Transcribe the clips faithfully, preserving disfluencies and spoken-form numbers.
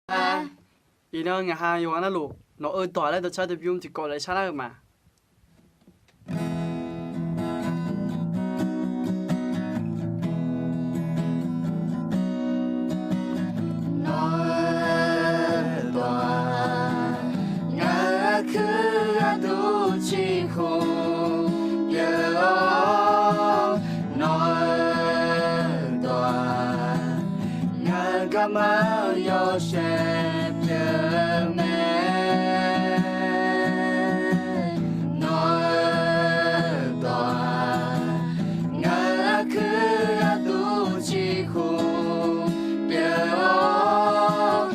Iqnan ngaq ha yawqghaq navluf nawq-eu dawq laer dawqcar dawqbymr tiqkawv laer sharlar-eu ma. Nawq-eu dawq-aq, ngaq-euq aqkuir gharduq ciqkhmq pyeuf-awr, nawq-eu dawq-aq, ngaq-euq garma-eu yawshaef pyeuf mae. Nawq-eu dawq-aq, ngaq-euq aqkuir gharduq ciqkhmq pyeuf-awr,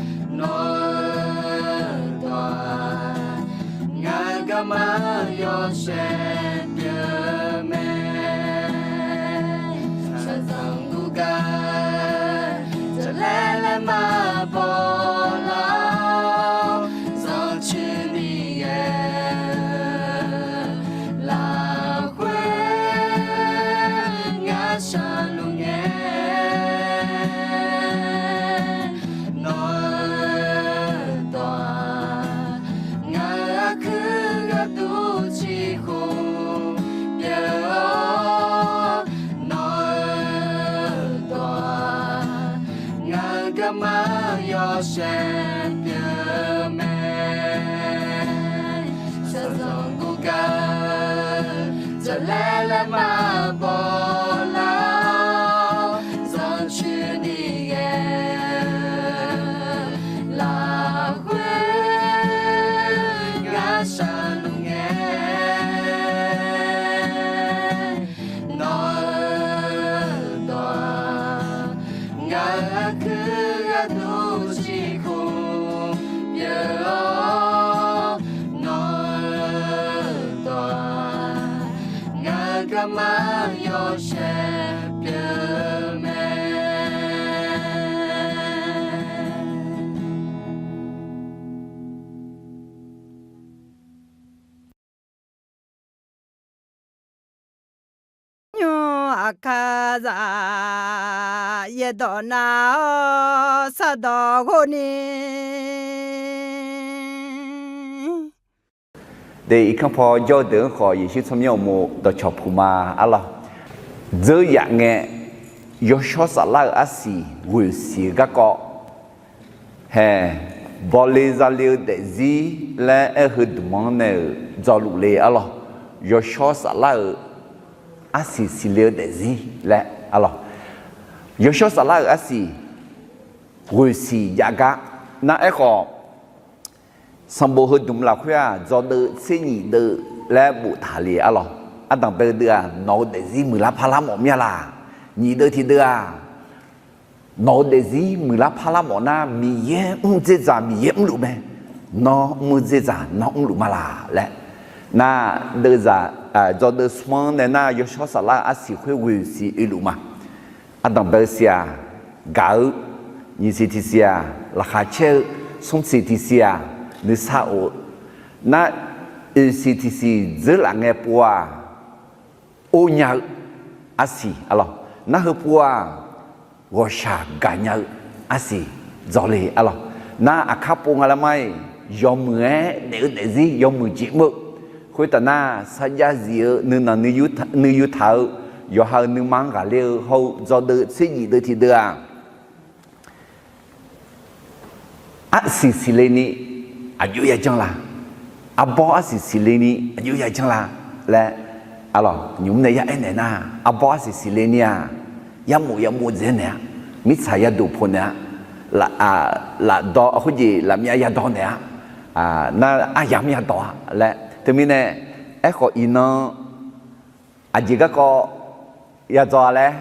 nawq-eu dawq-aq, ngaq-euq garma-eu yawshaef pyeuf mae. Shaqzanq guvgar jaqlaer laer maqbaw lar-awr, zanrcuir ni ghae-eu lafkhoer ngar shaqluf ngae. Nawq-eu dawq-aq, ngaq-euq aqkuir gharduq ciqkhmq pyeuf-awr, nawq-eu dawq-aq, ngaq-euq garma-eu yawshaef pyeuf mae. Shaqzanq guvgar jaqlaer laer maqbaw lar-awr, zanrcuir ni ghae-eu lafkhoer ngar shaqluf ngae. Nawq-eu dawq-aq, ngaq-euq aqkuir gharduq ciqkhmq pyeuf-awr, nawq-eu dawq-aq, ngaq-euq garma-eu yawshaef pyeuf mae. Nymr aqkar zaq yaerdawq nar-awr sardawq ghofni. De irkanr paw jawr-eu deuq-anr khawf Yeqsur tsawrmyanr uqmov dawqcawq puq ma arlawq. Dzeur yaf ngae, yawshawr saflar-euq arsiq ghoeq siq-eu garkawv hae, bawle zale-eu daefzir laer aer-eu heudmq-anr nae-euq dzawluf le arlawq. Yawshawr saflar-euq arsiq siqle-eu daefzir laer arlawq. Yawshawr saflar-euq arsiq ghoeq siq jav gar nar aerkhawf, sanqbof heudmq lafkhoer-aq, dzawdeuv tser nyiq deuv laer boftaq le arlawq. Ardanq bae-eu deuv-aq, nawq-eu daefzir muiqlar parlar mawf mir-a laq? Nyiq deuv tiqdeuv-aq, nawq-eu daefzir muiqlar parlar mawf nar, Miqyaer mr dzerdzaq Miqyaer mrluf mae. Nawr mr dzerdzaq nawr mrluf ma laq laer. Nar, deuvzaq, dzawdeuv smr-anr nae nar, yawshawr saflar-eu arsiq khoer ghoeq siq oeluf ma. Ardanq bae-eu siq-aq, gaq-eu, nyiq siq tiq siq-aq, laqkhaq caer-eu, smr siq tiq siq-aq, nuisar of-eu, nar, oeq siq tiq siq dzeurlaf ngae pov-aq, or nya-eu arsiq arlawq. Nar, heupov-aq, ghawqshaq gaqnya-eu arsiq dzawle arlawq. Nar, aqkar pov nga laer mar-iq, yawmuiq-aer daef-eu daefzir yawmuiq jeq mr-eu. Khoertav nar, sarjax zif-eu nuinanq nuiyu taq-eu yawqha-euq nuima-anr ghaqler-eu hawr-eu dzawdeuv tser nyiq deuv tiqdeuv-aq, arsiq siqle ni aqjox ya janr la? Arbawr arsiq siqle ni aqjox ya janr la laer, arlawq, nymq mr nae ya aernaeq nar, arbawr arsiq siqle ni-aq, yarmof yamov dzaeq naeq-a, mirtsaq yaduq poq naeq-a, lafdawq khoerjeq lafmyav yadawq naeq-a, nar aryamr yadawq-a laer. Teumirnae, aerkhawf iqnan aqjeq garkawv yadzaw-a laer,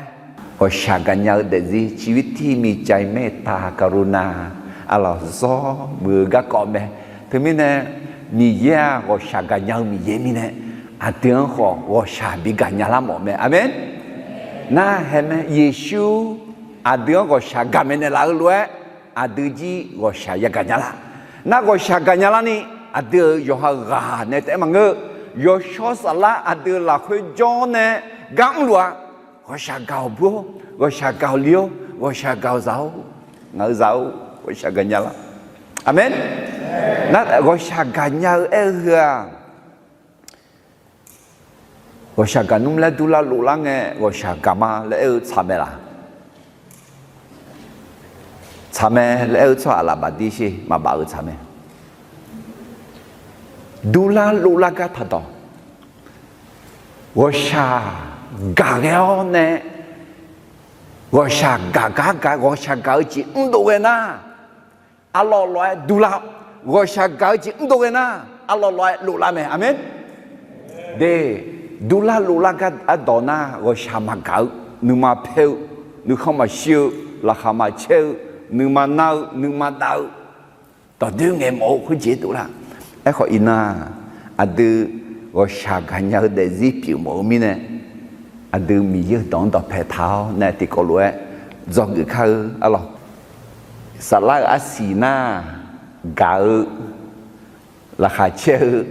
ghawqshaq gaqnya-eu daefzir ชีวิตที่มีใจเมตตากรุณา arlawq zawr muiq-eu garkawv mae. Teumirnae, Miqyaer-aq ghawqshaq gaqnya-eu Miqyaer mirnae, aqdui-anr khawf ghawqshaq bi gaqnya lar mawf mae. Aqmeq. Nar hae mae, Yeqsur aqdui-anr ghawqshaq gaqmaeq naeqlaf-eu lof-aer, aqdui jir ghawqshaq yagaq nya lar. Nar ghawqshaq gaqnya larni, aqdui-euq yawqha-euq ghaq nae taef-aer maqngeur-eu, yawshawr saflar aqdui-euq lafkhoer jawr nae gar mrluf-a. Ghawqshaq gaq-awq bur-or, ghawqshaq gaq-awq li-or, ghawqshaq gaq-awq zaq-or, ngaq-euq zaq-or, ghawqshaq gaqnya lar. Aqmeq. Nar ghawqshaq gaqnya-eu aer-eu heu-aq, ghawqshaq gaqnmr laer durlar lovlar ngae, ghawqshaq gaqma laer aer-eu tsaq mae laq? Tsaq mae laer aer-eu tsawrhaq laf bafdir sher maqbaf-eu tsaq mae. Durlar lovlar gar taqdawq. Ghawqshaq gaq ghae-awr nae, ghawqshaq gaq gar gaq, ghawqshaq gaq-eu jeq mrdov ghae nar, arlawr lawr-aer durlar. Ghawqshaq gaq-eu jeq mrdov ghae nar, arlawr lawr-aer lovlar mae. Aqmeq. De, durlar lovlar gar ardawq nar, ghawqshaq maqgaq-eu, nuima paer-eu, nuikhanr maqshir-eu, laqkhaq maqcaer-eu, nuima nar-eu, nuima dav-eu, dawqdoer ngaeq mawf-eu khoerjeq dovlar. Aerkhawf iqnan, aqdui ghawqshaq gaqnya-eu daefzir pyeuf mawf-eu mirnae, aqdui Miqyaer-euq dawq-anr dawqpae taq-awr nae tiqkawv lof-aer dzawgeuf kar-eu arlawq. Saflar-euq arsiq nar, gaq-eu, laqkhaq caer-eu,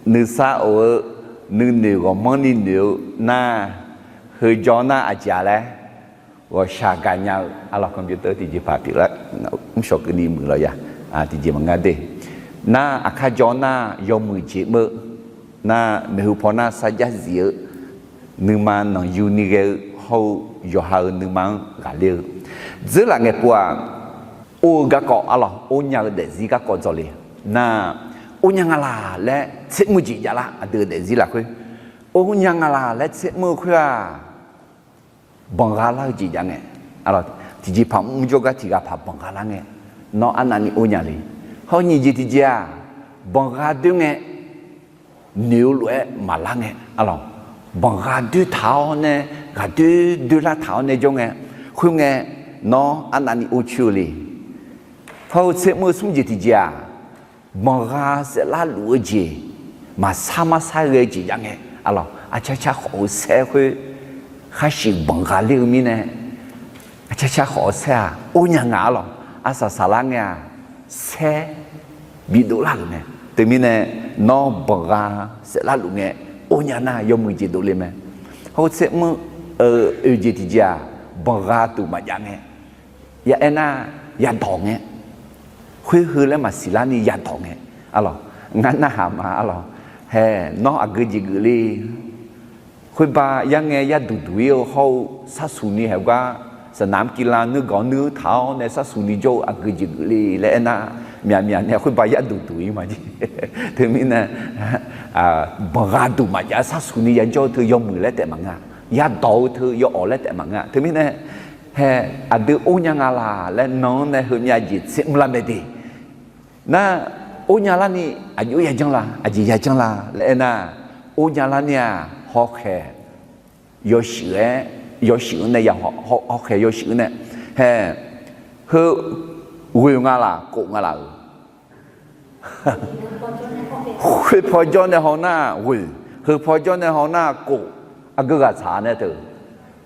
nuisar of-eu, nuinoeq ghawqmanrni noeq-eu nar, heu jawr nar aqjeq-a laer, ghawqshaq gaqnya-eu arlawq, computer tiqjeqpaq pyeuflar, mrshawq keuvni muiq lawq ya, tiqjeq maqnga de. Nar aqkar jawr nar yawmuiq jeq mr-eu, nar maeqhu paw nar sarjax zif-eu, nuima nanqyuni ghae-eu hawr-eu, yawqha-euq nuima-anr ghaqler-eu, dzeurlaf ngaeqpov-aq, or-eu garkawv arlawq, or nya-eu daefzir garkawv dzawle. Nar, or nya nga laq laer tser mr-eu jeq javlar, aqdui-euq daefzir lafkhoer. Or nya nga laq laer tser mr-eu khoer-aq, banqgha lar-eu jeq jav ngae, tiqjeqpaq mr jawrgar tiqghaq paq banqgha lar ngae, nawr arnavni or nya le. Hawr nyiq jeq tiqjeq-aq, banqgha doer ngae, noeq-eu lof-aer maqlar ngae arlawq, banqgha doer taq-awr nae, ghaqdoer doer lar taq-awr nae jawr ngae, khoerngae, nawr arnavni or coer-eu le. Hawr-eu tser mr-eu smr jeq tiqjeq-aq, banqgha saeflar luf-eu jeq, maqsar marsar ghae-eu jeq jav ngae arlawq, aqcar car khawf-eu saer khoer, khar shuif banqgha ler-eu mirnae, aqcar car khawf-eu saer-aq or nya nga arlawq, arsaq saqlar ngae-aq, saer bidov lar-euq mae. Teumirnae, nawr banqgha saeflar luf ngae, or nya nar yawmuiq jeq dovle mae. Hawr-eu tser mr-eu oeq jeq tiqjeq-aq, banqgha duq maqjav ngae, ya aernar, yadawq ngae, khoer heu laer maqsiq larni yadawq ngae arlawq, ngar narhaq ma arlawq, hae, nawr aqgeu jeq geuf le. Khoerba yar ngae yar duq duq-ir-eu hawr-eu sarsuq ni haeq gar, saqnaq mr kiv la nuir gawq nuir taq-awr nae sarsuq ni jawr-eu aqgeu jeq geuf le laer aernar, myaq myaq nae khoerba yar duq duq-ir ma jeq. Teumirnae, banqgha duq maqjav sarsuq ni yajawr-eu teu yawmuiq laer taef maqnga, yadawq-eu teu yawawq laer taef maqnga. Teumirnae, hae, aqdui or nya nga laq laer nan-anr nae heumyav jeq tser mr lar mae de. Nar, or nya larni aqjox yajanr la, aqjeq yajanr la laer aernar, or nya larni-aq, hawkhaeq yawshuif-aer, yawshuif-anr nae ya, hawkhaeq yawshuif-anr nae, hae, heu ghoeq nga laq, kof nga laq-euq. Khoerpaw jawr nae haw nar ghoeq, heupaw jawr nae haw nar kof, aqgeu ghaq tsaq nae teu.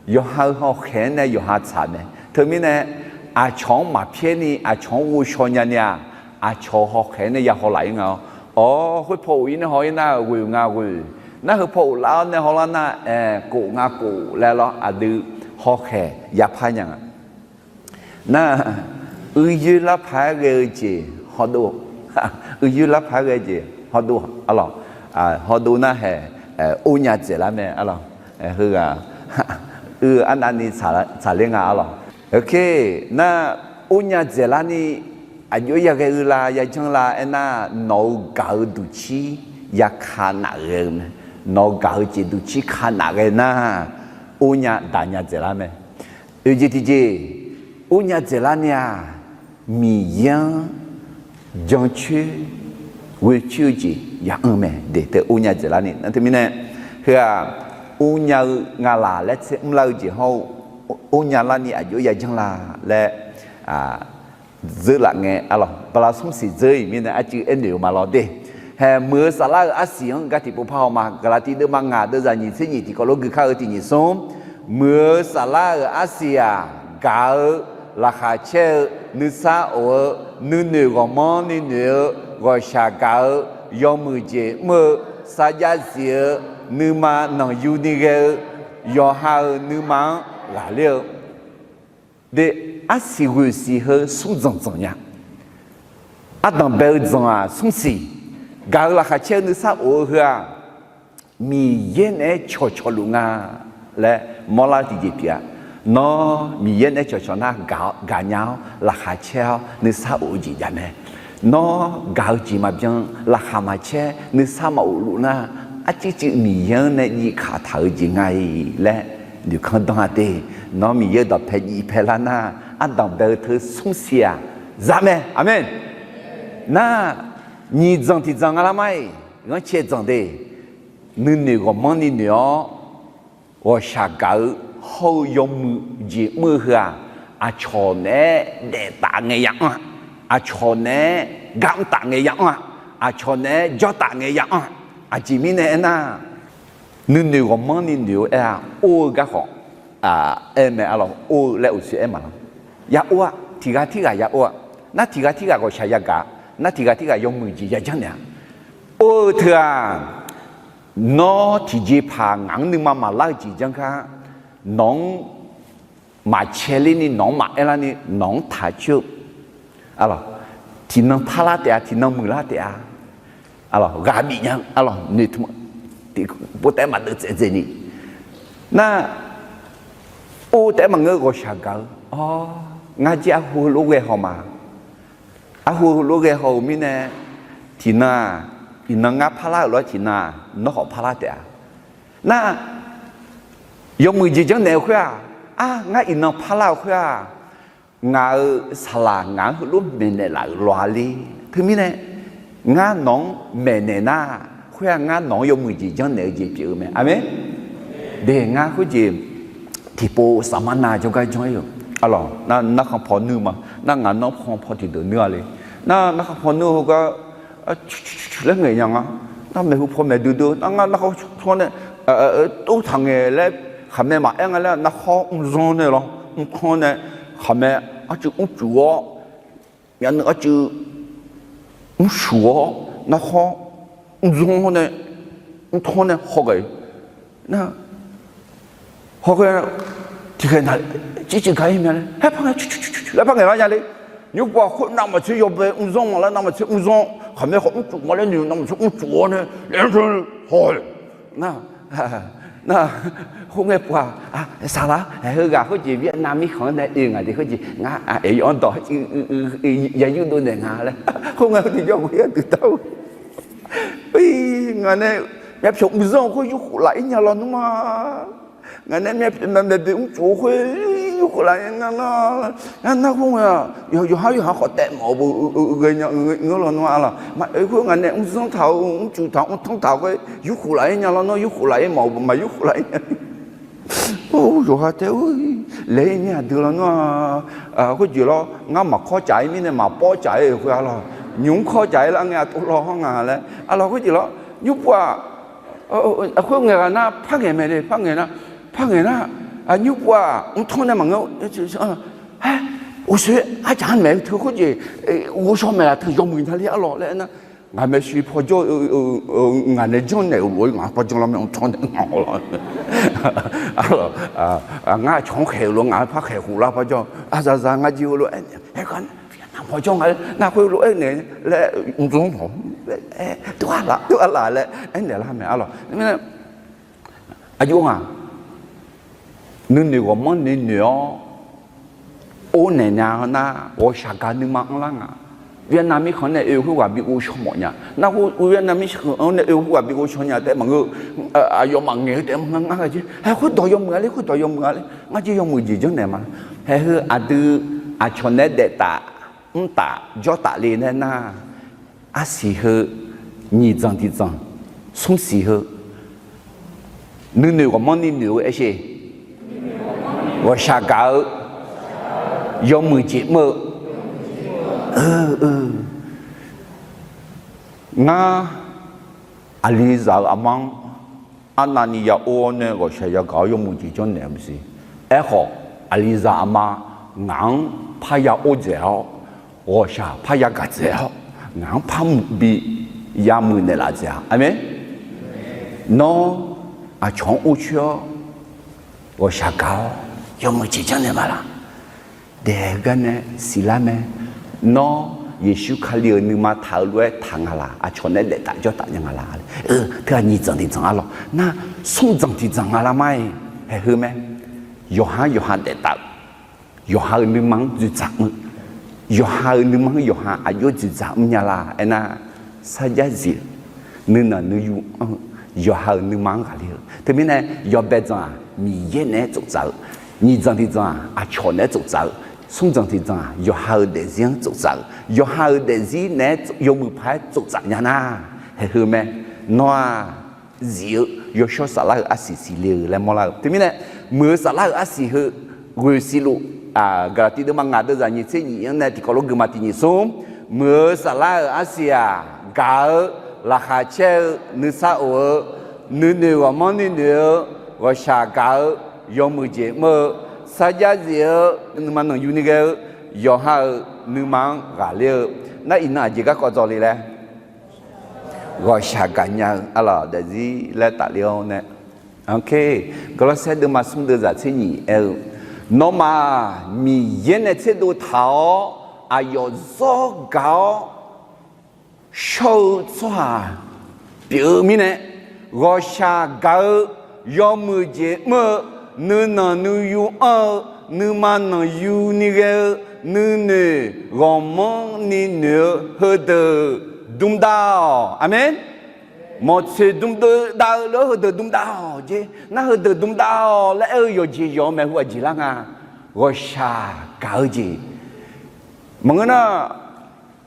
Yawqha-eu hawkhaeq-anr nae yawqha tsaq mae. Teumirnae, aqcawq-anr maqpyaer ni aqcawq-anr ghovshaw nya ni-aq, aqcawq hawkhaeq-anr nae ya haw laf-ir nga-awr. Awr, khoerpaw of-ir nae haw-ir nar ghoeq nga ghoeq. Nar heupaw of laf-awr nae haw lar nar, aer, kof nga kof laer lawr, aqdui hawkhaeq yapar nya nga. Nar, uiyoer larpaq-aer ghae-eu jeq hawdov, uiyoer larpaq-aer ghae-eu jeq hawdov arlawq, hawdov nar hae, or nya dzaeqlar mae arlawq, heughaq, uiq-eu arnavni tsaqler nga arlawq. Oke, nar, or nya dzaeqlarni aqjox ya ghae-eu la, yajanr la aernar, nawq-eu gaq-eu duqcir ya ka naf ghae-eu mae. Nawq-eu gaq-eu jeq duqcir ka naf ghae nar, or nya daq nya dzaeqlar mae. Oeq jeq tiqjeq, or nya dzaeqlarni-aq, Miqyaer-anr jancoer ghoecoer-eu jeq ya'anr mae. De teu or nya dzaeqlarni nar teumirnae, heu-aq, or nya-eu nga laq laer tser mrlar-eu jeq hawr-eu, or nya larni aqjox yajanr la laer, dzeur laf ngae arlawq, bala smr siq dzeur-iq mirnae arcuiv aernoeq-eu ma lawr de. Hae, muiq-eu saflar-euq arsiq-anr gar tiqpov par haw ma. Gaqlaqtiv deuvma ngaq deuvzaq nyiq tser nyiq tiqkawv lof gui kar-eu tiqnyiq smr, muiq-eu saflar-euq arsiq-aq, gaq-eu, laqkhaq caer-eu, nuisar of-eu, nuinoeq ghawqmanrni noeq-eu, ghawqshaq gaq-eu, yawmuiq jeq mr-eu, sarjax zif-eu, nuima nanqyuni ghae-eu, yawqha-euq nuima-anr ghaqler-eu. De, arsiq ghoeq siq heu smr dzanq dzanq nya. Ardanq bae-eu dzanq-aq smrsiq, gaq-eu laqkhaq caer-eu nuisar of-eu heu-aq, Miqyaer naeq-aer cawqcawq luf nga laer mawrlar-eu tiqjeq pyeuf-a. Nawr Miqyaer naeq-aer cawqcawq nar, gaq nya-awr laqkhaq caer-awr nuisar of-eu jeq jav mae. Nawr gaq-eu jeq maqbyan, laqkhaq maqcaer, nuisar maqof luf nar, arcuiv cuiv Miqyaer-anr nae jiv kaq taq-eu jeq nga-iq laer noeqkanr danr-a te. Nawr Miqyaer-eu dawqpae jiv pae lar nar, ardanq bae-eu teu smrsiq-aq za mae. Aqmeq. Nar, nyiq dzanq tiq dzanq nga lar mar-iq, ghanrcae dzanq de. Nuinoeq ghawqmanrni noeq-awr, ghawqshaq gaq-eu hawr-eu yawmuiq jeq mr-eu heu-aq, aqcawq naeq-aer daef taf ngae ya anr-a, aqcawq naeq-aer gar mr taf ngae ya anr-a, aqcawq naeq-aer jawr taf ngae ya anr-a. Aqjeq mirnae aernar, nuinoeq ghawqmanrni noeq-eu aer-a, or-eu garkawv aer mae, arlawq, or-eu laer uqshoe aer maqlanr. Ya or-a, tiq ghaq tirghaq ya or-a. Nar tiq ghaq tirghaq ghawqshaq yagaq, nar tiq ghaq tirghaq yawmuiq jeq yajanr naeq-a. Or-eu teu-aq, nawr tiqjeqpaq ngaq-anr nuima maqlar-eu jeq janr kar, nawq-anr maqcae lerni, nawq-anr maqaer larni, nawq-anr taq coer-eu, arlawq, tiqnan parlar taef-a, tiqnan muiqlar taef-a, arlawq, ghaq bif nya, arlawq, noeqtmq tiqpov taef-aer maqdeuv tsaev dzaeni. Nar, or taef-aer maqngeur, ghawqshaq gaq-eu, awr, ngar jir arhu heulof ghae haw ma. Arhu heulof ghae haw-euq mirnae, tiqnan-aq, iqnan ngar parlar-euq lof-aer tiqnan-aq, nawr khawf parlar taef-a. Nar, yawmuiq jeq janrnaeq-eu khoer-aq, ar, ngar iqnan parlar-euq khoer-aq, ngaq-euq saqlaq ngaq-anr heulof maeqnaeq laf-euq lawq-a le. Teumirnae, ngar nawq-anr maeqnaeq nar, khoer-aq ngar nawq-anr yawmuiq jeq janrnaeq-eu jeq pyeuf-eu mae. Aqmeq. De, ngar khoerjeq tiqpov safmar nav jawrgar janr-ir-euq. Arlawq, nar, narkhan paw nuir ma. Nar ngaq nanrkhan paw tiqdeuq nuir-a le. Nar, narkhan paw nuir heugar, laer ngaeq nya nga. Nar maeqhu paw maeqdui dui, nar ngar narkhawr tsanr nae, tov taq ngaeq laer, khaqmae maqaer nga laer, narkhawr mrzanr nae lawr, mrtanr nae, khaqmae arcuiv mrcuf-awr, myavnuiv arcuiv mrcuf-awr, narkhawr mrzanr nae, mrtanr nae hawghae-eu. Nar, hawghae, tiqkhaeq na, civ civ gaq-ir mya laer, haer par ngae, laer par ngaeq lar nya le. Nymrpov-aq khoer navmaqtser yawbae mrzanr ma laer, navmaqtser mrzanr, khaqmae khawf mrcuf ma laer noeq, navmaqtser mrcuf-awr nae, laer hawghae. Nar, nar, khoerngae pov-aq, saqlaq, heughaq khoerjeq Vietnam mirkhanq-anr nae oe ngaq de khoerjeq ngar aeq yawf-anr dawq yayur dov naeq nga laer, khoerngae khoerjeq jawrghoe-aer duidar-eu. Ngaq nae myavpyawq mrzanr-eu khoer yurkhof laf-ir nya lawnmr-a. Ngaq nae myavpyawq maeqboeq mrcuf-eu khoer yurkhof laf-ir nya nar, nar khoerngae-aq, yawqha yawqha khawf taef mawf-eu ghaenya ngeur lawnmr-a lawq. Maqoe khoer ngaq nae mrzanr taq-eu, mrcuf taq-eu, mrtanr taq-eu khoer yurkhof laf-ir nya lawnmr, yurkhof laf-ir mawf-eu maqyurkhof laf-ir nya. Or, yawqha taef-aer laeq-ir nya aqdui lawnmr-a. Khoerjeq lawr, ngar maqkawr caf-ir mirnae maqpawr caf-ir khoer-a lawq. Nymq-mr kawr caf-ir lar ngae aqtov law-anr nga laer, arlawq, khoerjeq lawr, nymrpov-aq, khoerngae ghaq nar par ngaeq mae le, par ngaeq nar, par ngaeq nar, nymrpov-aq mrtanr nae maqngeur, haer, uqshoe arcaq-anr maeq-eu teu khoerjeq, ghovshaw maeq laf teu yawmuiq nya le arlawq laer aernar, ngaq maeqshi pawjawr, ngaq nae janrnaeq-euq lof-aer ngaq-anr par janr lar mae, mrtanr nae nga lawq. Ngar aqcawq-anr khaeq-euq lof ngaq-anr par khaeq khof lar par janr, aqzaqzaq ngar jir heulof-aer aer, naqmawr jawr nga laer, nar khoerlof-aer naeq laer, mrdzanr mawf, tov-a laf, tov-a laf laer aernaeq lar mae arlawq. Mirnae, aqjox ngaq, nuinoeq ghawqmanrni noeq-awr, or naeq nya-eu nar, ghawqshaq gaq nuima anrlar nga. Vietnam mirkhanq-anr nae oe khoerghaq bi ghovshaw mawf nya. Nar khoer Vietnam mirkhanq-anr nae oe khoerghaq bi ghovshaw nya taef maqngeur, aqyawfmaf ngaeq-eu taef maqnga ngar-a jeq. Haer khoerdawq yawmuiq-a le, khoerdawq yawmuiq-a le. Ngar jir yawmuiq jeq janrnaeq ma. Haer heu aqdui aqcawq naeq-aer daef taf, mr taf, jawr taf le nae nar, arsiq heu, nyiq dzanq tiq dzanq, smr siq heu, nuinoeq ghawqmanrni noeq-eu aersheq, ghawqshaq gaq-eu, yawmuiq jeq mr-eu, ngar, aqlizaq-euq aqma-anr arnavni ya or-awr nae ghawqshaq yagaq-awr yawmuiq jeq janrnaeq-eu maqsiq. Aerkhawf, aqlizaq aqma ngaq-anr parya or dzaeq-awr, ghawqshaq parya gaq dzaeq-awr, ngaq-anr par bi yamuiq naeqlaf dzaeq-a. Aqmeq. Nawr aqcawq-anr or coer-awr, ghawqshaq gaq-awr yawmuiq jeq janrnaeq ma laq? Daeq-eu gar nae siqlar mae. Nawr Yeqsur Kali-euq nuima taq-eu lof-aer taq nga laq? Aqcawq naeq-aer daef taf jawr taf nya nga laq? Teughaq nyiq dzanq tiq dzanq-a lawq. Nar, smr dzanq tiq dzanq nga lar ma-iq, haeqheu mae. Yawqha-anr yawqha daef taf-eu, yawqha-euq nuima-anr dzoeqdzaq mr-eu, yawqha-euq nuima-anr yawqha aqjox dzoeqdzaq mrnya laq? Aernar, sarjax zif-eu, nuinanq nuiyu anr-eu, yawqha-euq nuima-anr ghaqler-eu. Teumirnae, yawbae dzanq-aq, Miqyaer naeq-aer tsoftsaf-eu, nyiq dzanq tiq dzanq-aq, aqcawq naeq-aer tsoftsaf-eu, smr dzanq tiq dzanq-aq, yawqha-euq daefzir-anr tsoftsaf-eu, yawqha-euq daefzir naeq-aer yawmuiq paq-aer tsoftsaf nya nar, haeqheu mae. Nawr-aq, zif-eu yawshawr saflar-euq arsiq siqle-eu laer mawrlar-eu. Teumirnae, muiq-eu saflar-euq arsiq heu ghoeq siqluf, Gaqlaqtiv deuvma ngaq deuvzaq nyiq tser nyiq-anr nae tiqkawv lof guima tiq nyiq smr, muiq-eu saflar-euq arsiq-aq, gaq-eu, laqkhaq caer-eu, nuisar of-eu, nuinoeq ghawqmanrni noeq-eu, ghawqshaq gaq-eu, yawmuiq jeq mr-eu, sarjax zif-eu, nuima nanqyuni ghae-eu, yawqha-euq nuima-anr ghaqler-eu. Nar, iqnan aqjeq garkawv dzawle laer, ghawqshaq gaqnya-eu arlawq daefzir laer tafler-awr nae, Gawrlawrsaer deuvma smr deuvzaq tser nyiq aer-eu, nawmaf-aq, Miqyaer nae tserdov taq-awr aqyawf zawr gaq-awr shawr-eu tsawrhaq pyeuf-eu mirnae, ghawqshaq gaq-eu, yawmuiq jeq mr-eu, nuinanq nuiyu anr-eu, nuima nanqyuni ghae-eu, nuinoeq ghawqmanrni noeq-eu heudeuq dmdav-awq. Aqmeq. Mawqtsoeq dmdav-eu lof-aer heudeuq dmdav-awq jeq. Nar, heudeuq dmdav-awq laer aer-eu yawqjeq yawq-eu maeqhu aqjeq lar nga. Ghawqshaq gaq-eu jeq. Maqngeur nar,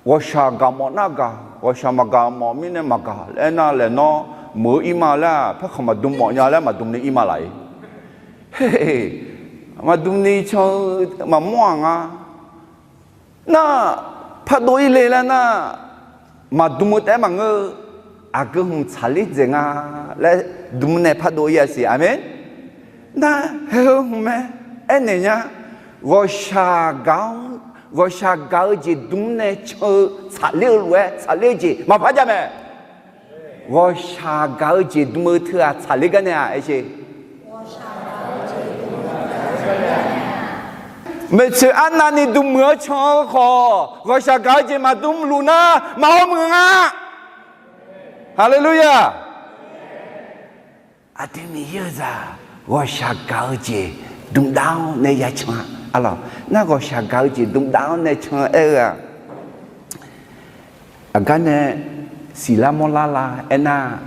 ghawqshaq gaq mawf nar gaq, ghawqshaq maqgaq mawf mirnae maqgaq laer aernar, laeq nawr meuq-eu ir ma laer-aq, paerkhanq maqdm mawf nya laer maqdm ni ir ma laf-ir. Maqdm ni can-eu maqmawr-aq nga. Nar, pardov ir le laer nar, maqdm-eu taef-aer maqngeur-eu, aqgeu hmq tsaqler dzaeq nga laer dm nae pardov ir-a siq. Aqmeq. Nar, haeqheu hmq mae. Aernaeq nya, ghawqshaq gaq-awr, ghawqshaq gaq-eu jeq dm nae can-eu tsaqler-eu lof-aer tsaqler-eu jeq maqpar jav mae. Ghawqshaq gaq-eu jeq dm-eu teu-aq tsaqler gar nae-aq, aer sher. Maeqtsoeq arnavni dm muiq-anr can-eu khawf, ghawqshaq gaq-eu jeq maqdm luf nar, maqhaw muiq nga. Haleluya! Aqdui Miqyaer-eu zaq, ghawqshaq gaq-eu jeq dmdav-awr nae ya can-a. Arlawq, nar ghawqshaq gaq-eu jeq dmdav-awr nae can aer-eu-aq, aqgar nae siqlar mawrlar la aernar,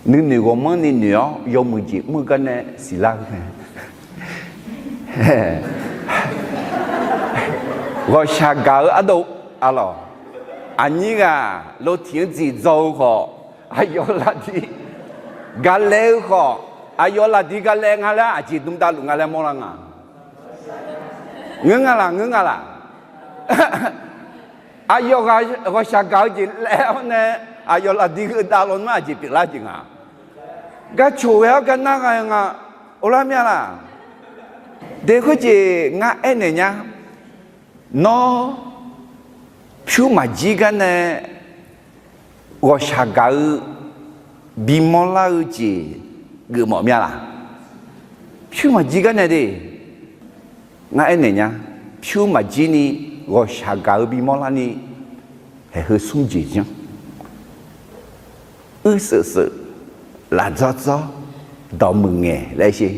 nuinoeq ghawqmanrni noeq-awr yawmuiq jeq mr-eu gar nae siqlar-eu mae. Ghawqshaq gaq-eu ardov, arlawq, aqnyir ghaq lotiq-anr dziq dzaw-eu khawf, aqyawf lafdiq galae-eu khawf, aqyawf lafdiq galae nga laer aqjeq dmdav luf nga laer mawrlar nga. Ngeur nga laq, ngeur nga laq. Aqyawf ghaq ghawqshaq gaq-eu jeq laer-awr nae, aqyawf lafdiq heu dav lawnmr aqjeq pyeuflar jeq nga. Gar coq ghae-awr gar nar gha-eu nga. Orlar mya laq. De khoerjeq ngar aernaeq nya. Nawr pyur maqjir gar nae ghawqshaq gaq-eu bimawr lar-eu jeq geufmawf mya laq? Pyur maqjir gar nae de. Ngar aernaeq nya. Pyur maqjir ni ghawqshaq gaq-eu bimawr larni, haeqheu smr jeq janr. Uirseuq seuq, lafdzawr dzawr, dawqmuiq ngaeq laer sher.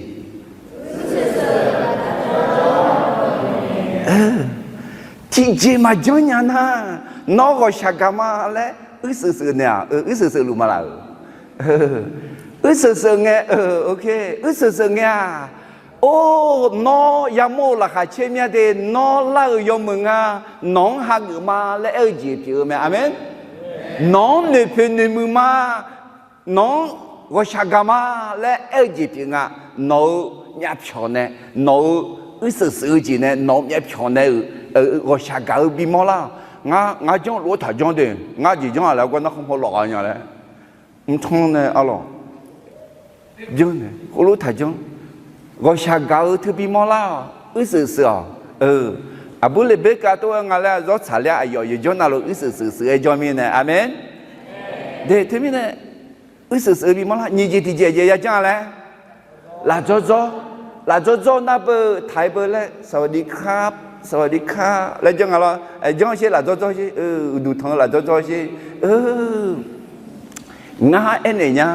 Tiqjeq maqjanr nya nar, nawr ghawqshaq gaq ma laer uirseuq seuq naeq-aq, uirseuq seuq luf ma laf-euq. Uirseuq seuq ngae, uirseuq seuq ngae-aq, or, nawr yamawr-eu laqkhaq caer mya de, nawr lar-euq yawmuiq nga, nawq-anr hageuf ma laer aer-eu jeq pyeuf-eu mae. Aqmeq. Nawq-anr noeqpoeq noeqmuiq ma, nawq-anr ghawqshaq gaq ma laer aer-eu jeq pyeuf nga. Nawq-euq myavpyawq nae, nawq-euq uirseuq seuq-eu jeq nae, nawq-euq myavpyawq nae-euq ghawqshaq gaq-eu bimawr lar-awq. Ngar, ngar janr lof-aer taqjanr de, ngar jeq janr-aq laer gawr narkhan paw lawf gha nya laer. Mrtanr nae arlawq, janr nae khoerlof taqjanr. Ghawqshaq gaq-eu teu bimawr lar-awq, uirseuq seuq-awq. Aqbur Leqberkav tov-aer nga laer zawr tsaqler-a, aqyawf yawqjanr navluf uirseuq seuq seuq-aer jawr mirnae. Aqmeq. De, teumirnae uirseuq seuq-eu bimawr lar, nyiq jeq tiqjeq jeq yajanr-a laer, lafdzawr dzawr, lafdzawr dzawr nar beu taq-aer beu laer สวัสดีครับ สวัสดีค่ะ laer janr nga lawr, janr sher laf dzawr dzawr sher, uqduq tanq-eu laf dzawr dzawr sher. Ngar aernaeq nya,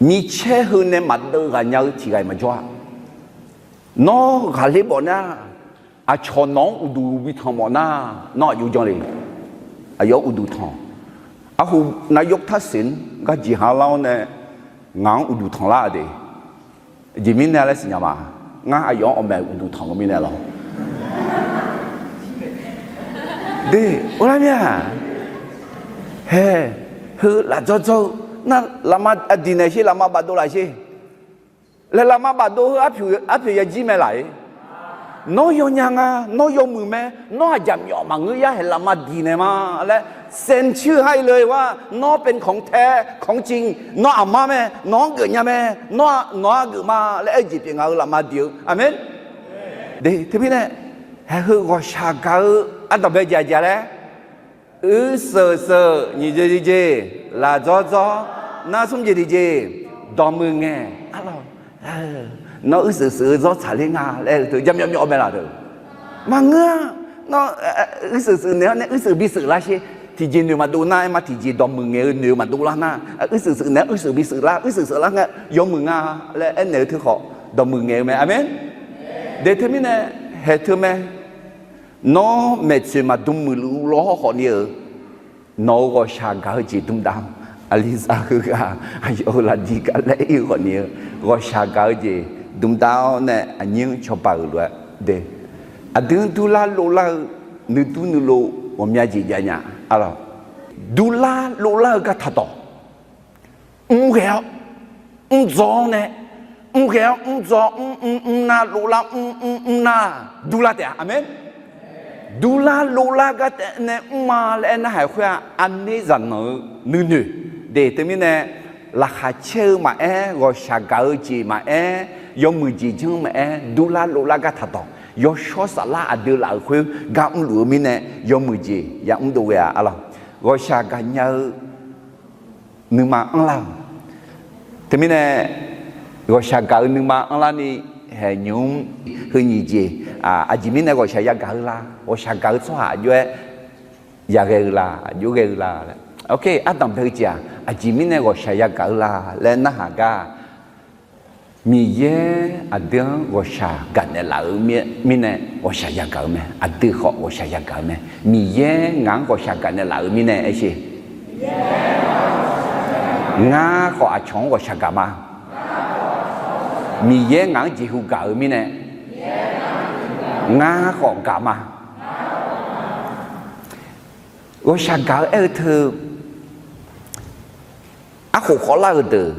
micaer heu nae maqdeuv ghaq nya-eu tiq ghaq-iq maqjawr-a. Nawr ghaqler bawf nar, aqcawq nawq-anr uqduq bi tanq mawf nar, nawr aqjox janr le. Aqyawf-anr uqduq tanq. Arhu นายกทักษิณ garjeq ha lar-awr nae ngaq-anr uqduq tanq lar-a de. Aqjeq mirnae laer siqnya ma. Ngar aqyawf-anr awqmaeq uqduq tanq-eu mirnae lawr. De, uvlar mir-a. Hae, heu laf dzawr dzawr-eu nar, lafma aqdiq naeq sher, lafma bafdov laf sher laer lafma bafdov heu arpoeq ya jir mae laf-ir. Nawr yawnya nga, nawr yawmuiq mae, nawr aqjaq myawf maqngeur yar haeq lafma diq naeq ma laer, เซ็นชื่อ ha-ir le-eu-aq, nawr เป็นของแท้ ของจริง, nawr aqmar mae, nawq-anr geufnya mae, nawr nawq-anr geuf ma laer aer-eu jeq pyeuf nga-eu lafma diq-eu. Aqmeq. De, teumirnae, haeq heu ghawqshaq gaq-eu ardanqbae jeq aqjeq laer, uirseuq seuq nyiq jeq tiqjeq, laf dzawr dzawr, nar smr jeq tiqjeq, dawqmuiq ngaeq, arlawq, nawr uirseuq seuq-eu zawr tsaqler nga laer teu ja myawf myawf mae laf deuq. Maqngeur-a. Nawr uirseuq seuq naeq-awr nae uirseuq bi seuq lar sher. Tiqjeq noeq maqdov nar aer ma, tiqjeq dawqmuiq ngaeq-eu noeq maqdov lar nar, uirseuq seuq naeq-awr uirseuq bi seuq lar, uirseuq seuq lar ngae yawmuiq nga laer aernaeq-eu teu khawf dawqmuiq ngaeq-eu mae. Aqmeq. De, teumirnae, haeq teu mae. Nawr maeqtsoeq maqdm muiqluf lawr hawrkhawf ni-euq, nawq-euq ghawqshaq gaq-eu jeq dmdav-awr, aqliza heughaq aqyawf-euq lafdiq gaq laer ir-eu khawf ni-eu, ghawqshaq gaq-eu jeq dmdav-awr nae aqnyir-anr cawba-euq lof-aer de. Aqdui-anr durlar lovlar-eu nuidur nuilov ghawqmya jeq jav nya. Arlawq, durlar lovlar-eu gar taqdawq. Mrghae-awr mrdzaw-awr nae, mrghae-awr mrdzaw mr mr mrnar lovlar mr mr mrnar durlar taef-a. Aqmeq. Durlar lovlar gar taef nae mr ma laer aer narhaq khoer-aq, aqner zaqnanq-eu nuinoeq de. Teumirnae, laqkhaq caer-eu maqaer, ghawqshaq gaq-eu jeq maqaer, yawmuiq jeq janr maqaer, durlar lovlar gar taqdawq. Yawshawr saflar aqdui laf-euq khoer gar mrluf-eu mirnae, yawmuiq jeq yamr dov ghae-a. Arlawq, ghawqshaq gaqnya-eu nuima anrlar-euq. Teumirnae, ghawqshaq gaq-eu nuima anrlar ni, haeq nymq-mr heu nyiq jeq, aqjeq mirnae ghawqshaq yagaq-eu la, ghawqshaq gaq-eu tsawrhaq aqjox-aer yaghae-eu la, aqjox ghae-eu la laer. Ardanq bae-eu jeq-aq, aqjeq mirnae ghawqshaq yagaq-eu la laer narhaq gar, Miqyaer aqdui-anr ghawqshaq gaqnaeq laf-eu mirnae ghawqshaq yagaq-eu mae. Aqdui khawf ghawqshaq yagaq-eu mae. Miqyaer ngaq-anr ghawqshaq gaqnaeq laf-eu mirnae aer sher. Ngar khawf aqcawq-anr ghawqshaq gaq ma. Miqyaer ngaq-anr jeqhu gaq-eu mirnae, ngar khawf gaq ma. Ghawqshaq gaq-eu aer-eu teu, arkhof khawvlar-eu deuq,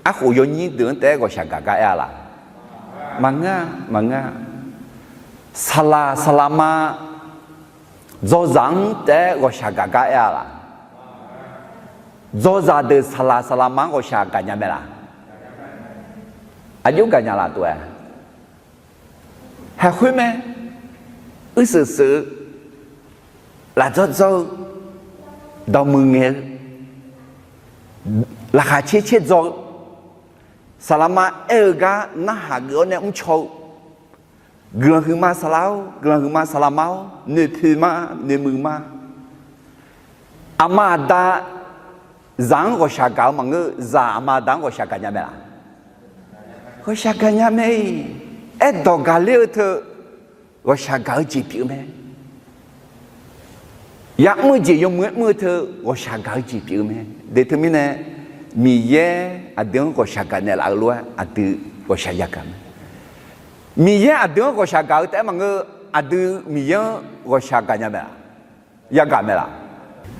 arkhof yawnyir deuq-anr taef-aer ghawqshaq gaq gar aer-a laq? Maqngeur-a, maqngeur-a. Saqlaq saqlaqma dzawzaq-anr taef-aer ghawqshaq gaq gar aer-a laq? Dzawzaq deuq saqlaq saqlaqma-anr ghawqshaq gaqnya mae laq? Aqjox gaqnya laf tov-aer, haeqkhoer mae. Uirseuq seuq-eu, laf dzawr dzawr-eu, dawqmuiq ngaeq-eu, laqkhaq caer caer dzaw-eu, saqlaqma aer-eu gar narhaq geuf-awr nae mrcaw-eu, guiqlanq huiqma saqlaq-or, guiqlanq huiqma saqlaqma-or, noeqpoeq ma, noeqmuiq ma. Aqma aqda zaq-anr ghawqshaq gaq-eu maqngeur, zaq aqma aqda-anr ghawqshaq gaqnya mae laq? Ghawqshaq gaqnya mae-iq. Aerdawq gaqler-eu teu ghawqshaq gaq-eu jeq pyeuf-eu mae. Ya'mr-eu jeq yawmuiq-aer mr-eu teu ghawqshaq gaq-eu jeq pyeuf-eu mae. De teumirnae, Miqyaer aqdui-anr ghawqshaq gaqnaeq laf-eu lof-aer aqdui ghawqshaq yagaq mae. Miqyaer aqdui-anr ghawqshaq gaq-eu taef-aer maqngeur, aqdui Miqyaer-anr ghawqshaq gaqnya mae laq? Yagaq mae laq?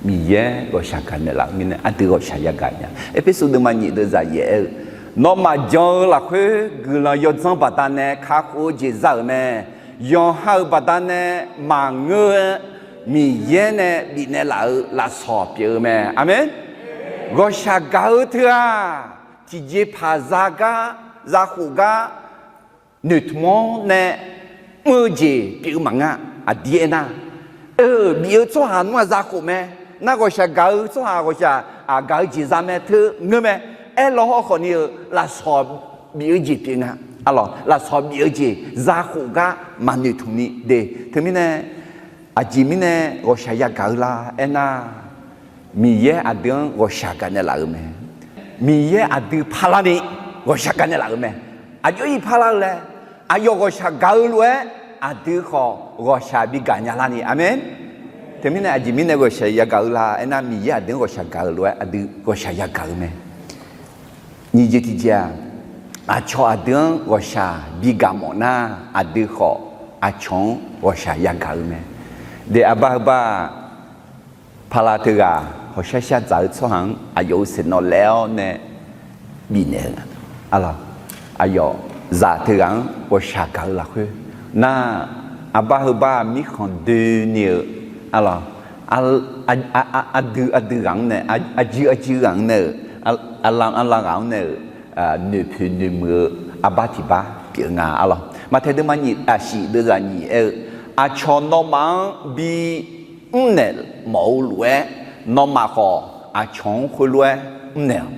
Miqyaer ghawqshaq gaqnaeq laf-eu mirnae aqdui ghawqshaq yagaq nya. Erpersu deuvma nyiq deuvzaq yaef aer-eu, nawmaf jan-eu lafkhoer guiqlanq yawdzanr baqdanae kakhof-eu jeq za-euq mae. Yawqha-euq baqdanae maqngeur-aer Miqyaer nae bifnaeq laf-eu lafsawq pyeuf-eu mae. Aqmeq. Ghawqshaq gaq-eu teu-aq, tiqjeqpaq za gar, zakhof gar, noeqtmq-awr nae mr-eu jeq pyeuf-eu maqngeur. Aqdir aernar, eu, bif-eu tsawrhaq nmr-aq zakhof mae. Nar ghawqshaq gaq-eu tsawrhaq ghawqshaq gaq-eu jeq za mae teu ngeur mae. Aerlaw hawrkhawf ni-eu lafsawq bif-eu jeq pyeuf nga. Arlawq, lafsawq bif-eu jeq zakhof gar maqnoeq tmq ni de. Teumirnae, aqjeq mirnae ghawqshaq yagaq-eu la aernar, Miqyaer aqdui-anr ghawqshaq gaqnaeq laf-euq mae. Miqyaer aqdui parlarni ghawqshaq gaqnaeq laf-euq mae. Aqjox-ir parlar-eu laer, aqyawf ghawqshaq gaq-eu lof-aer aqdui khawf ghawqshaq bigaq nya larni. Aqmeq. Teumirnae aqjeq mirnae ghawqshaq yagaq-eu la aernar, Miqyaer aqdui-anr ghawqshaq gaq-eu lof-aer aqdui ghawqshaq yagaq-eu mae. Nyiq jeq tiqjeq-aq, aqcawq aqdui-anr ghawqshaq bigaq mawf nar, aqdui khawf aqcawq-anr ghawqshaq yagaq-eu mae. De, aqbar heu bar-aq, pala teughaq hawqshar shar dzaq-eu tsawrhaq-anr aqyawf-euq saeqnawv laef-awr nae bifnaeq-eu, aqlawq, aqyawf zaq teughaq-anr ghawqshaq gaq-eu lafkhoer nar, aqbar heu bar-aq mirkhanq doeni-eu, aqlawq, aqdui aqdui ghaq-anr nae, aqjui aqjui ghaq-anr nae-euq, aqlam aqlam ghaq-anr nae-euq, noeqpoeq noeqmuiq-eu arbar tiq bar pyeuf nga, aqlawq. Maqtaeq deuvma nyiq, aqshif deuvzaq nyiq aer-eu, aqcawq nawmaf-anr bi mrnaeq mawf-eu lof-aer, nawmaf khawf aqcawq-anr khoerlof-aer mrnaeq-awq.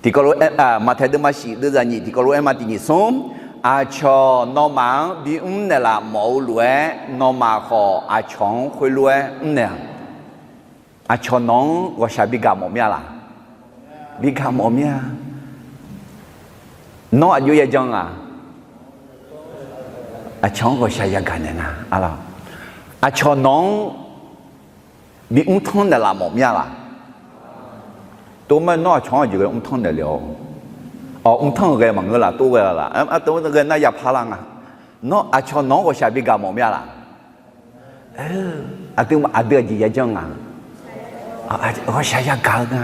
Tiqkawv lof-aer, Maqtaeq deuvma shif deuvzaq nyiq tiqkawv lof-aer ma tiq nyiq smr, aqcawq nawmaf-anr bi mrnaeq laf mawf-eu lof-aer, nawmaf khawf aqcawq-anr khoerlof-aer mrnaeq-awq. Aqcawq nawq-anr ghawqshaq bigaq mawf mir-a laq? Bigaq mawf mir-a. Nawr aqjox yajanr-aq, aqcawq-anr ghawqshaq yagaq naeq nga, aqlawq. Aqcawq nawq-anr bi mrtanr naeqlaf mawf mir-a laq? Tov ma, nawr aqcawq-anr aqjeq ghae mrtanr naeqle-awq. Awq, mrtanr-eu ghae maqngeur laf, tov ghae laf, tov ghae nar yapar lar nga. Nawr aqcawq nawq-anr ghawqshaq bigaq mawf mir-a laq? Aqdui aqdui aqjeq yajanr nga. Ghawqshaq yagaq-eu nga.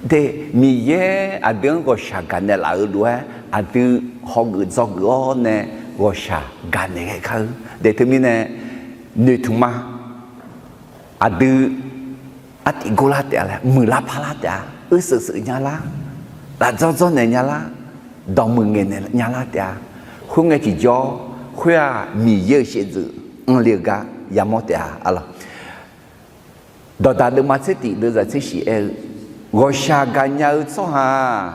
De, Miqyaer aqdui-anr ghawqshaq gaqnaeq laf-eu lof-aer aqdui hawgeuf dzawgeuf-awr nae ghawqshaq gaqnaeq ghae kar-eu. De, teumirnae noeqtmq ma. Aqdui artif gor lar taef-a laer, muiqlar parlar taef-a, uiseuf seuf nya lar, lafdzawr dzawrnaeq nya lar, dawqmuiq ngaeqnaeq nya lar taef-a. Khoerngae tiqjawr, khoer-aq Miqyaer-euq shaevdzeuf anrle-eu gar yamawr taef-a, aqlawq. Dawqdaq deuvma tser tif deuvzaq tser shif aer-eu, ghawqshaq gaqnya-eu tsawrhaq-aq,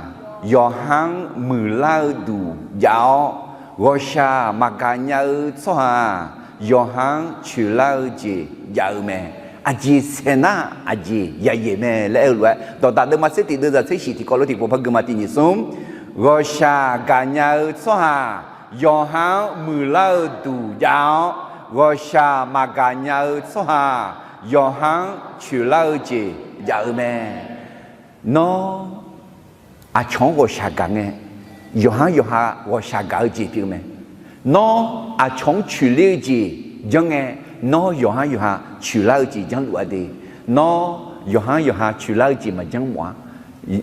yawqha-anr muiqlar-eu duq jav-awr, ghawqshaq maqgaq nya-eu tsawrhaq-aq, yawqha-anr coeqlar-eu jeq jav-eu mae. Aqjeq saeq nar aqjeq yayaeq mae laer aer-eu lof-aer, dawqdaq deuvma tser tif deuvzaq tser shif tiqkawv lof tiqpov par gui ma tiq nyiq smr, ghawqshaq gaqnya-eu tsawrhaq yawqha-anr muiqlar-eu duq jav-awr, ghawqshaq maqgaq nya-eu tsawrhaq yawqha-anr coeqlar-eu jeq jav-eu mae. Nawr aqcawq-anr ghawqshaq gaq ngae, yawqha-anr yawqha ghawqshaq gaq-eu jeq pyeuf mae. Nawr aqcawq-anr coeqler-eu jeq janr ngae, nawr yawqha-anr yawqha coeqlar-eu jeq janrluf-a de. Nawr yawqha-anr yawqha coeqlar-eu jeq maqjanr mawf-a.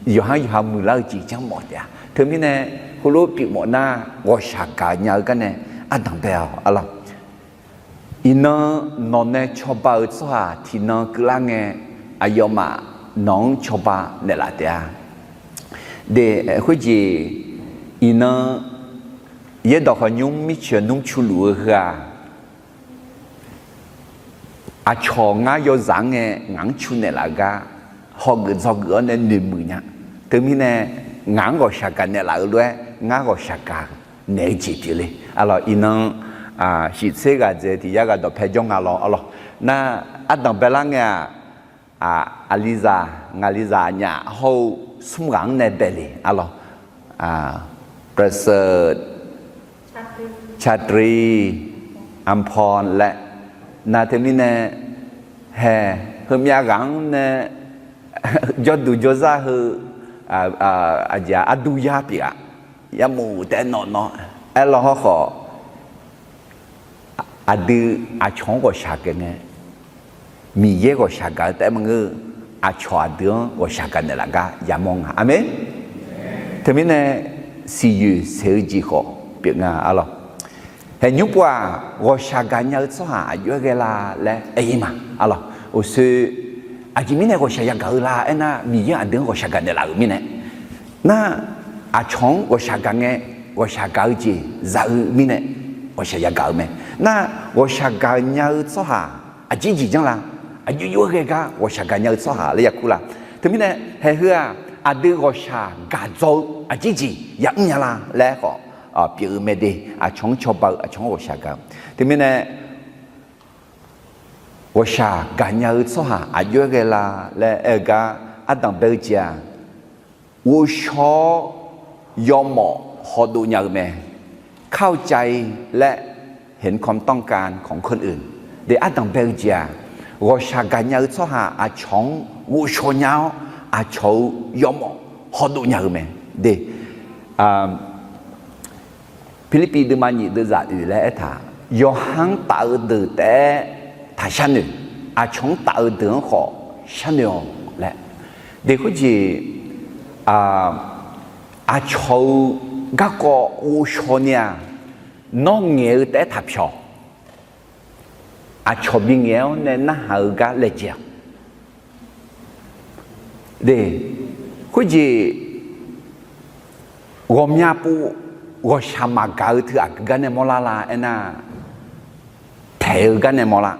Yawqha-anr yawqha muiqlar-eu jeq janr mawf taef-a. Teumirnae heulof pyeuf mawf nar, ghawqshaq gaqnya-eu garnae ardanq bae-awq, aqlawq. Iqnan nawq nae cawba-eu tsawrhaq tiqnan keuvlar ngae, aqyawfmaf nawq-anr cawba naeqlaf taef-a. De, khoerjeq iqnan yaerdawq khawf nymr mirceuq nmr cu luf-eu heu-aq, aqcawq ngar yawzaq-anr ngae ngaq-anr cu naeqlaf-eu gar hawgeuf dzawgeuf-awr nae noeqmuiq nya. Teumirnae ngaq-anr ghawqshaq gaq naeqlaf-eu lof-aer ngar ghawqshaq gaq naeq-eu jeq pyeufle. Aqlawq, iqnan shif tser ghaq dzaeq tiq yar ghaq dawqpae jawr nga lawr, aqlawq. Nar, ardanq baelar ngae-aq, aqlizaq, ngaqlizaq aqnyaf hawr-eu smr ghaq-anr nae baeqle, aqlawq. ประเสริฐ ชาตรี อำพร laer, nar teumirnae hae, heumyav ghaq-anr nae jawrduq jawrzar heu, aqjeq-aq arduq yar pyeuf-aq, yamof taef nawf nawr aerlawr hawrkhawf, aqdui aqcawq-anr ghawqshaq gaq ngae, Miqyaer ghawqshaq gaq-eu taef maqngeur, aqcawq aqdui-anr ghawqshaq gaq naeqlaf gar yamawr nga. Aqmeq. Teumirnae siqyoeq saeq-eu jeq khawf pyeuf nga, aqlawq. Haeq nymr pov-aq, ghawqshaq gaqnya-eu tsawrhaq aqjox-aer ghae la laer aer-ir ma, aqlawq. Uqshoe aqjeq mirnae ghawqshaq yagaq-eu la aernar, Miqyaer aqdui-anr ghawqshaq gaq naeqlaf-euq mirnae. Nar, aqcawq-anr ghawqshaq gaq ngae, ghawqshaq gaq-eu jeq za-eu mirnae ghawqshaq yagaq-eu mae. Nar, ghawqshaq gaqnya-eu tsawrhaq aqjeq jeq janr la? Aqjox jox-aer ghae gar ghawqshaq gaqnya-eu tsawrhaq laer yakur la? Teumirnae haeq heu-aq, aqdui ghawqshaq gaq dzaw-eu aqjeq jeq yamr nya la laer khawf, pyeuf-eu mae de. Aqcawq-anr cawba-eu, aqcawq-anr ghawqshaq gaq-eu. Teumirnae ghawqshaq gaqnya-eu tsawrhaq aqjox-aer ghae la laer aer-eu gar, ardanq bae-eu jeq-aq, ghovshaw-awr yawmawf hawdov nya-eu mae. เข้าใจ และเห็นความต้องการของคนอื่น de. Ardanq bae-eu jeq-aq, ghawqshaq gaqnya-eu tsawrhaq aqcawq-anr ghovshaw nya-awr, aqcawq-euq yawmawf hawdov nya-eu mae de. Pirlirpiv deuvma nyiq deuvzaq oeq laer aertaq, yawqha-anr taf-eu deuq taef-aer taq sharnoeq, aqcawq-anr taf-eu deuq-anr khawf sharnoeq-awq laer. De khoerjeq, aqcawq-euq garkawv ghovshaw ni-aq, nawr ngaeq-eu taef-aer taq pyawq. Aqcawq bingaeq-awr nae narhaq-eu gar laejae-awq. De, khoerjeq ghawqmya pov ghawqshaq maqgaq-eu teu aqgeu gar nae mawrlar la aernar, taeq-eu gar nae mawrlar.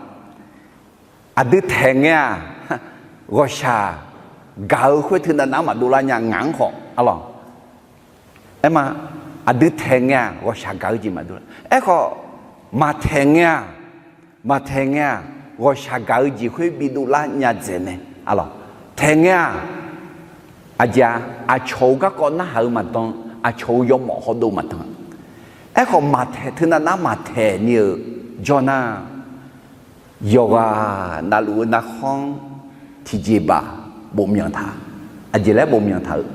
Aqdui taeq ngae-aq, ghawqshaq gaq-eu khoer teu navnav maqdov lar nya ngaq-anr khawf arlawq. Aerma, aqdui taeq ngae-aq ghawqshaq gaq-eu jeq maqdov lar. Aerkhawf, maqtaeq ngae-aq, maqtaeq ngae-aq, ghawqshaq gaq-eu jeq khoer bidov lar nya dzaeq mae arlawq. Taeq ngae-aq, aqjeq-aq, aqcawq-euq garkawv narhaq-eu maqdan, aqcawq-euq yawmawf hawdov maqdan. Aerkhawf, maqtaeq teu navnav maqtaeq ni-euq jawr nar, yawqghaq navluf-eu narkhanr tiqjeqbaq bofmyanq taq. Aqjeq laer bofmyanq taq-eu,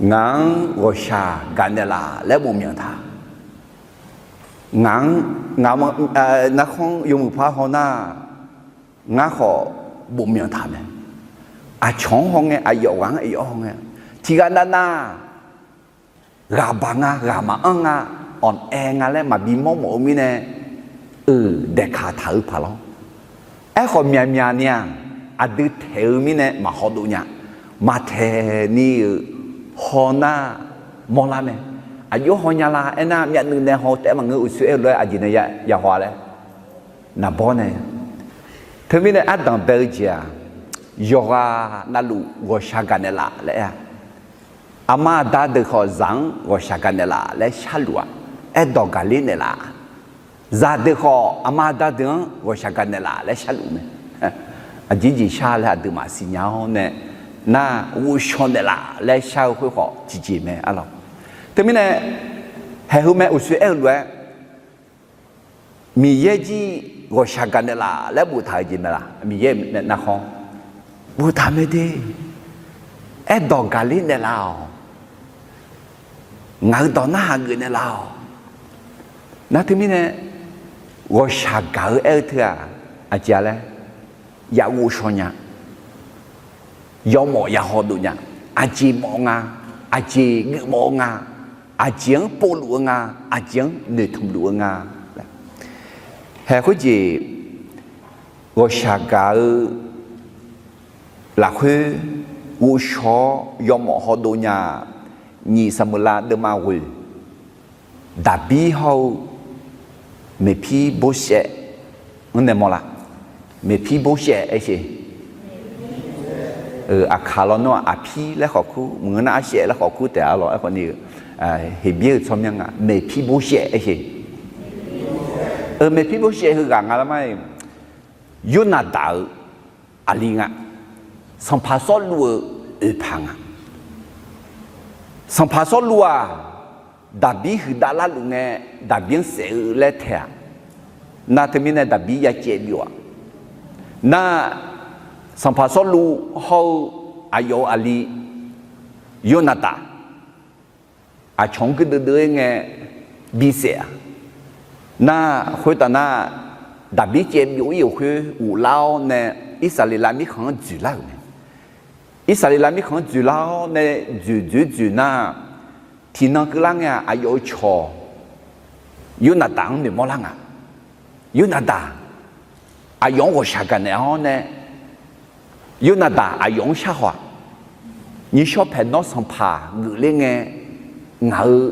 ngaq-anr ghawqshaq gaq naeqlaf laer bofmyanq taq. Ngaq-anr, ngaq-anr narkhanr yawmuiq par haw nar, ngar khawf bofmyanq taq mae. Aqcawq-anr haw ngae, aqyawf ghaq-anr aqyawf haw ngae, tiqghaq navnav ghaq baq nga, ghaq maqanr nga, awq aer nga laer maqbi mawrmawf-eu mirnae, euq daeqkaq taq-eu paq lawr. Aerkhawf myaqmyaq ni-aq, aqdui taeq-eu mirnae maqhaw dov nya. Maqtaeq ni-euq haw nar mawrlar mae. Aqjox haw nya la aernar, myavnuiv nae haw-eu taef-aer maqngeur, uqshoe aer-eu lof-aer aqjeq nae yahaw-a laer, naqbawr nae. Teumirnae ardanq bae-eu jeq-aq, yawqghaq navluf ghawqshaq gaq naeqlaf laer aer-a. Aqma aqda deuq khawf zaq-anr ghawqshaq gaq naeqlaf laer sharluf-a. Aerdawq gaqler naeqlaf. Zaqdeuq khawf aqma aqda deuq-anr ghawqshaq gaq naeqlaf laer sharluf mae. Aqjeq jeq shar laer aqduimaf siqnya-awr nae, nar ghovshaw naeqlaf laer shar-eu khoer khawf tiqjeq mae arlawq. Teumirnae, haeq heu mae, uqshoe aer-eu lof-aer, Miqyaer jir ghawqshaq gaq naeqlaf laer boftaq-euq jeq mae laq? Miqyaer nae narkhanr boftaq mae de. Aerdawq gaqler naeqlaf-awq. Ngaq-euq dawq narhaq geuf naeqlaf-awq. Nar teumirnae, ghawqshaq gaq-eu aer-eu teu-aq, aqjeq-a laer, ya ghovshaw nya, yawmawf ya hawdov nya, aqjeq mawf-eu nga, aqjeq geufmawf-eu nga, aqjeq-anr povluf-eu nga, aqjeq-anr noeqtmq luf-eu nga. Haeq khoerjeq, ghawqshaq gaq-eu lafkhoer ghovshaw-awr yawmawf hawdov nya-aq, nyiq Saqmeuqlav deuvma ghoeq, Daqbir hawr-eu Meqpirboshaev-anr nae mawrlar. Meqpirboshaev aer sher. Aqkaq lawnmr-aq, Aqpir laer khawf kur, maqngeur nar Arshaev laer khawf kur taef-a lawq. Aerkhawf ni-eu, Heqbyaer-euq tsawrmyanr nga, Meqpirboshaev aer sher. Meqpirboshaev heughaq nga lar ma-iq, Yornaqdaq-euq aqli nga. Sanqpaq Sawrluv-euq oeqpaq nga. Sanqpaq Sawrluv-aq, Daqbir huiqdav larluf ngae, Daqbir-anr saef-eu laer taeq-aq, nar teumirnae Daqbir ya caev byov-aq, nar Sanqpaq Sawrluv hawr-eu aqyawf-euq aqli Yornaqdaq aqcawq-anr guirdeuv deuv-ir ngae bisaef-aq, nar khoertav nar, Daqbir caev byov-ir-euq khoer ghoflar-awr nae, Irsaqleqlav mirkhanq-anr dzoeqlar-euq mae. Irsaqleqlav mirkhanq-anr dzoeqlar-awr nae, dzoeqdzoeq dzoeq nar, tiqnan keuvlar ngae-aq, aqyawf-euq cawq Yornaqdaq-anr noeqmawr lar nga. Yornaqdaq aqyawf-anr ghawqshaq gaq naeq-awr nae, Yornaqdaq aqyawf-anr sharhaw-aq, nyiqshawr paeq nawr sanqpaq geufler ngae, ngaq-euq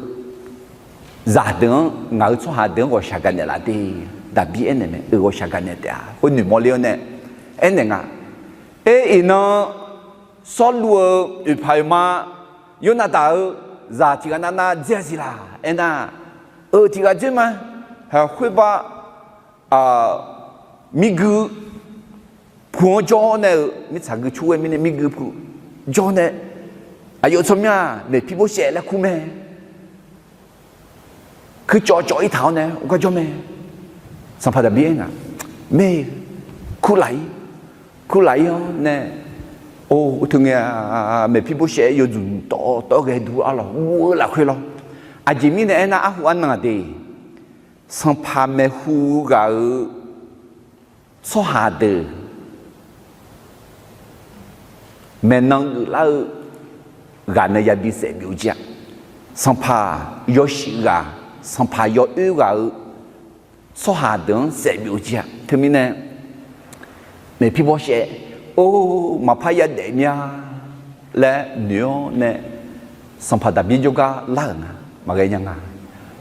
zaqdeuq-anr, ngaq-euq tsawrhaq deuq-anr ghawqshaq gaq naeqlaf de. Daqbir aernaeq mae, Euq ghawqshaq gaq naeq taef-a. Khoer noeqmawr ler-awr nae aernaeq nga. Aer, iqnan Sawrluv-euq oeqpaq oeqma, Yornaqdaq-eu zaq tiqghaq navnav dzaer-a siq laq aernar, eu tiqghaq dzaer ma. Khoerbav mirgui puq-anr jawr nae-euq mirtsaq gui cur ghae mirnae mirgui puq jawr nae, aqyawf tsawrmyanr-aq Maeqpir Borsaev laer kur mae. Kuircawv cawv-ir taq-awr nae gar jawr mae. Sanqpaq Daqbir aer nga, mae, kurlaf-ir, kurlaf-ir-awr nae, or, uqteu ngae-a, Maeqpir Borsaev yawdzuq tawv tawv ghae dur arlawq guv-eu lafkhoer lawr. Aqjeq mirnae aernar, arhu arnan-aq de, sanqpaq maeqhu ghaq-euq tsawrhaq deuq maeqnan geuflar-eu ghaq nae yabi saef byov jir-a. Sanqpaq yawshuif ghaq, sanqpaq yawoer ghaq-euq tsawrhaq deuq-anr saef byov jir-a. Teumirnae Maeqpir Borsaev, or, maqpar yadaef mir-a laer noeq-awr nae, sanqpaq Daqbir jawrgar lar-euq nga, maqghae nya nga.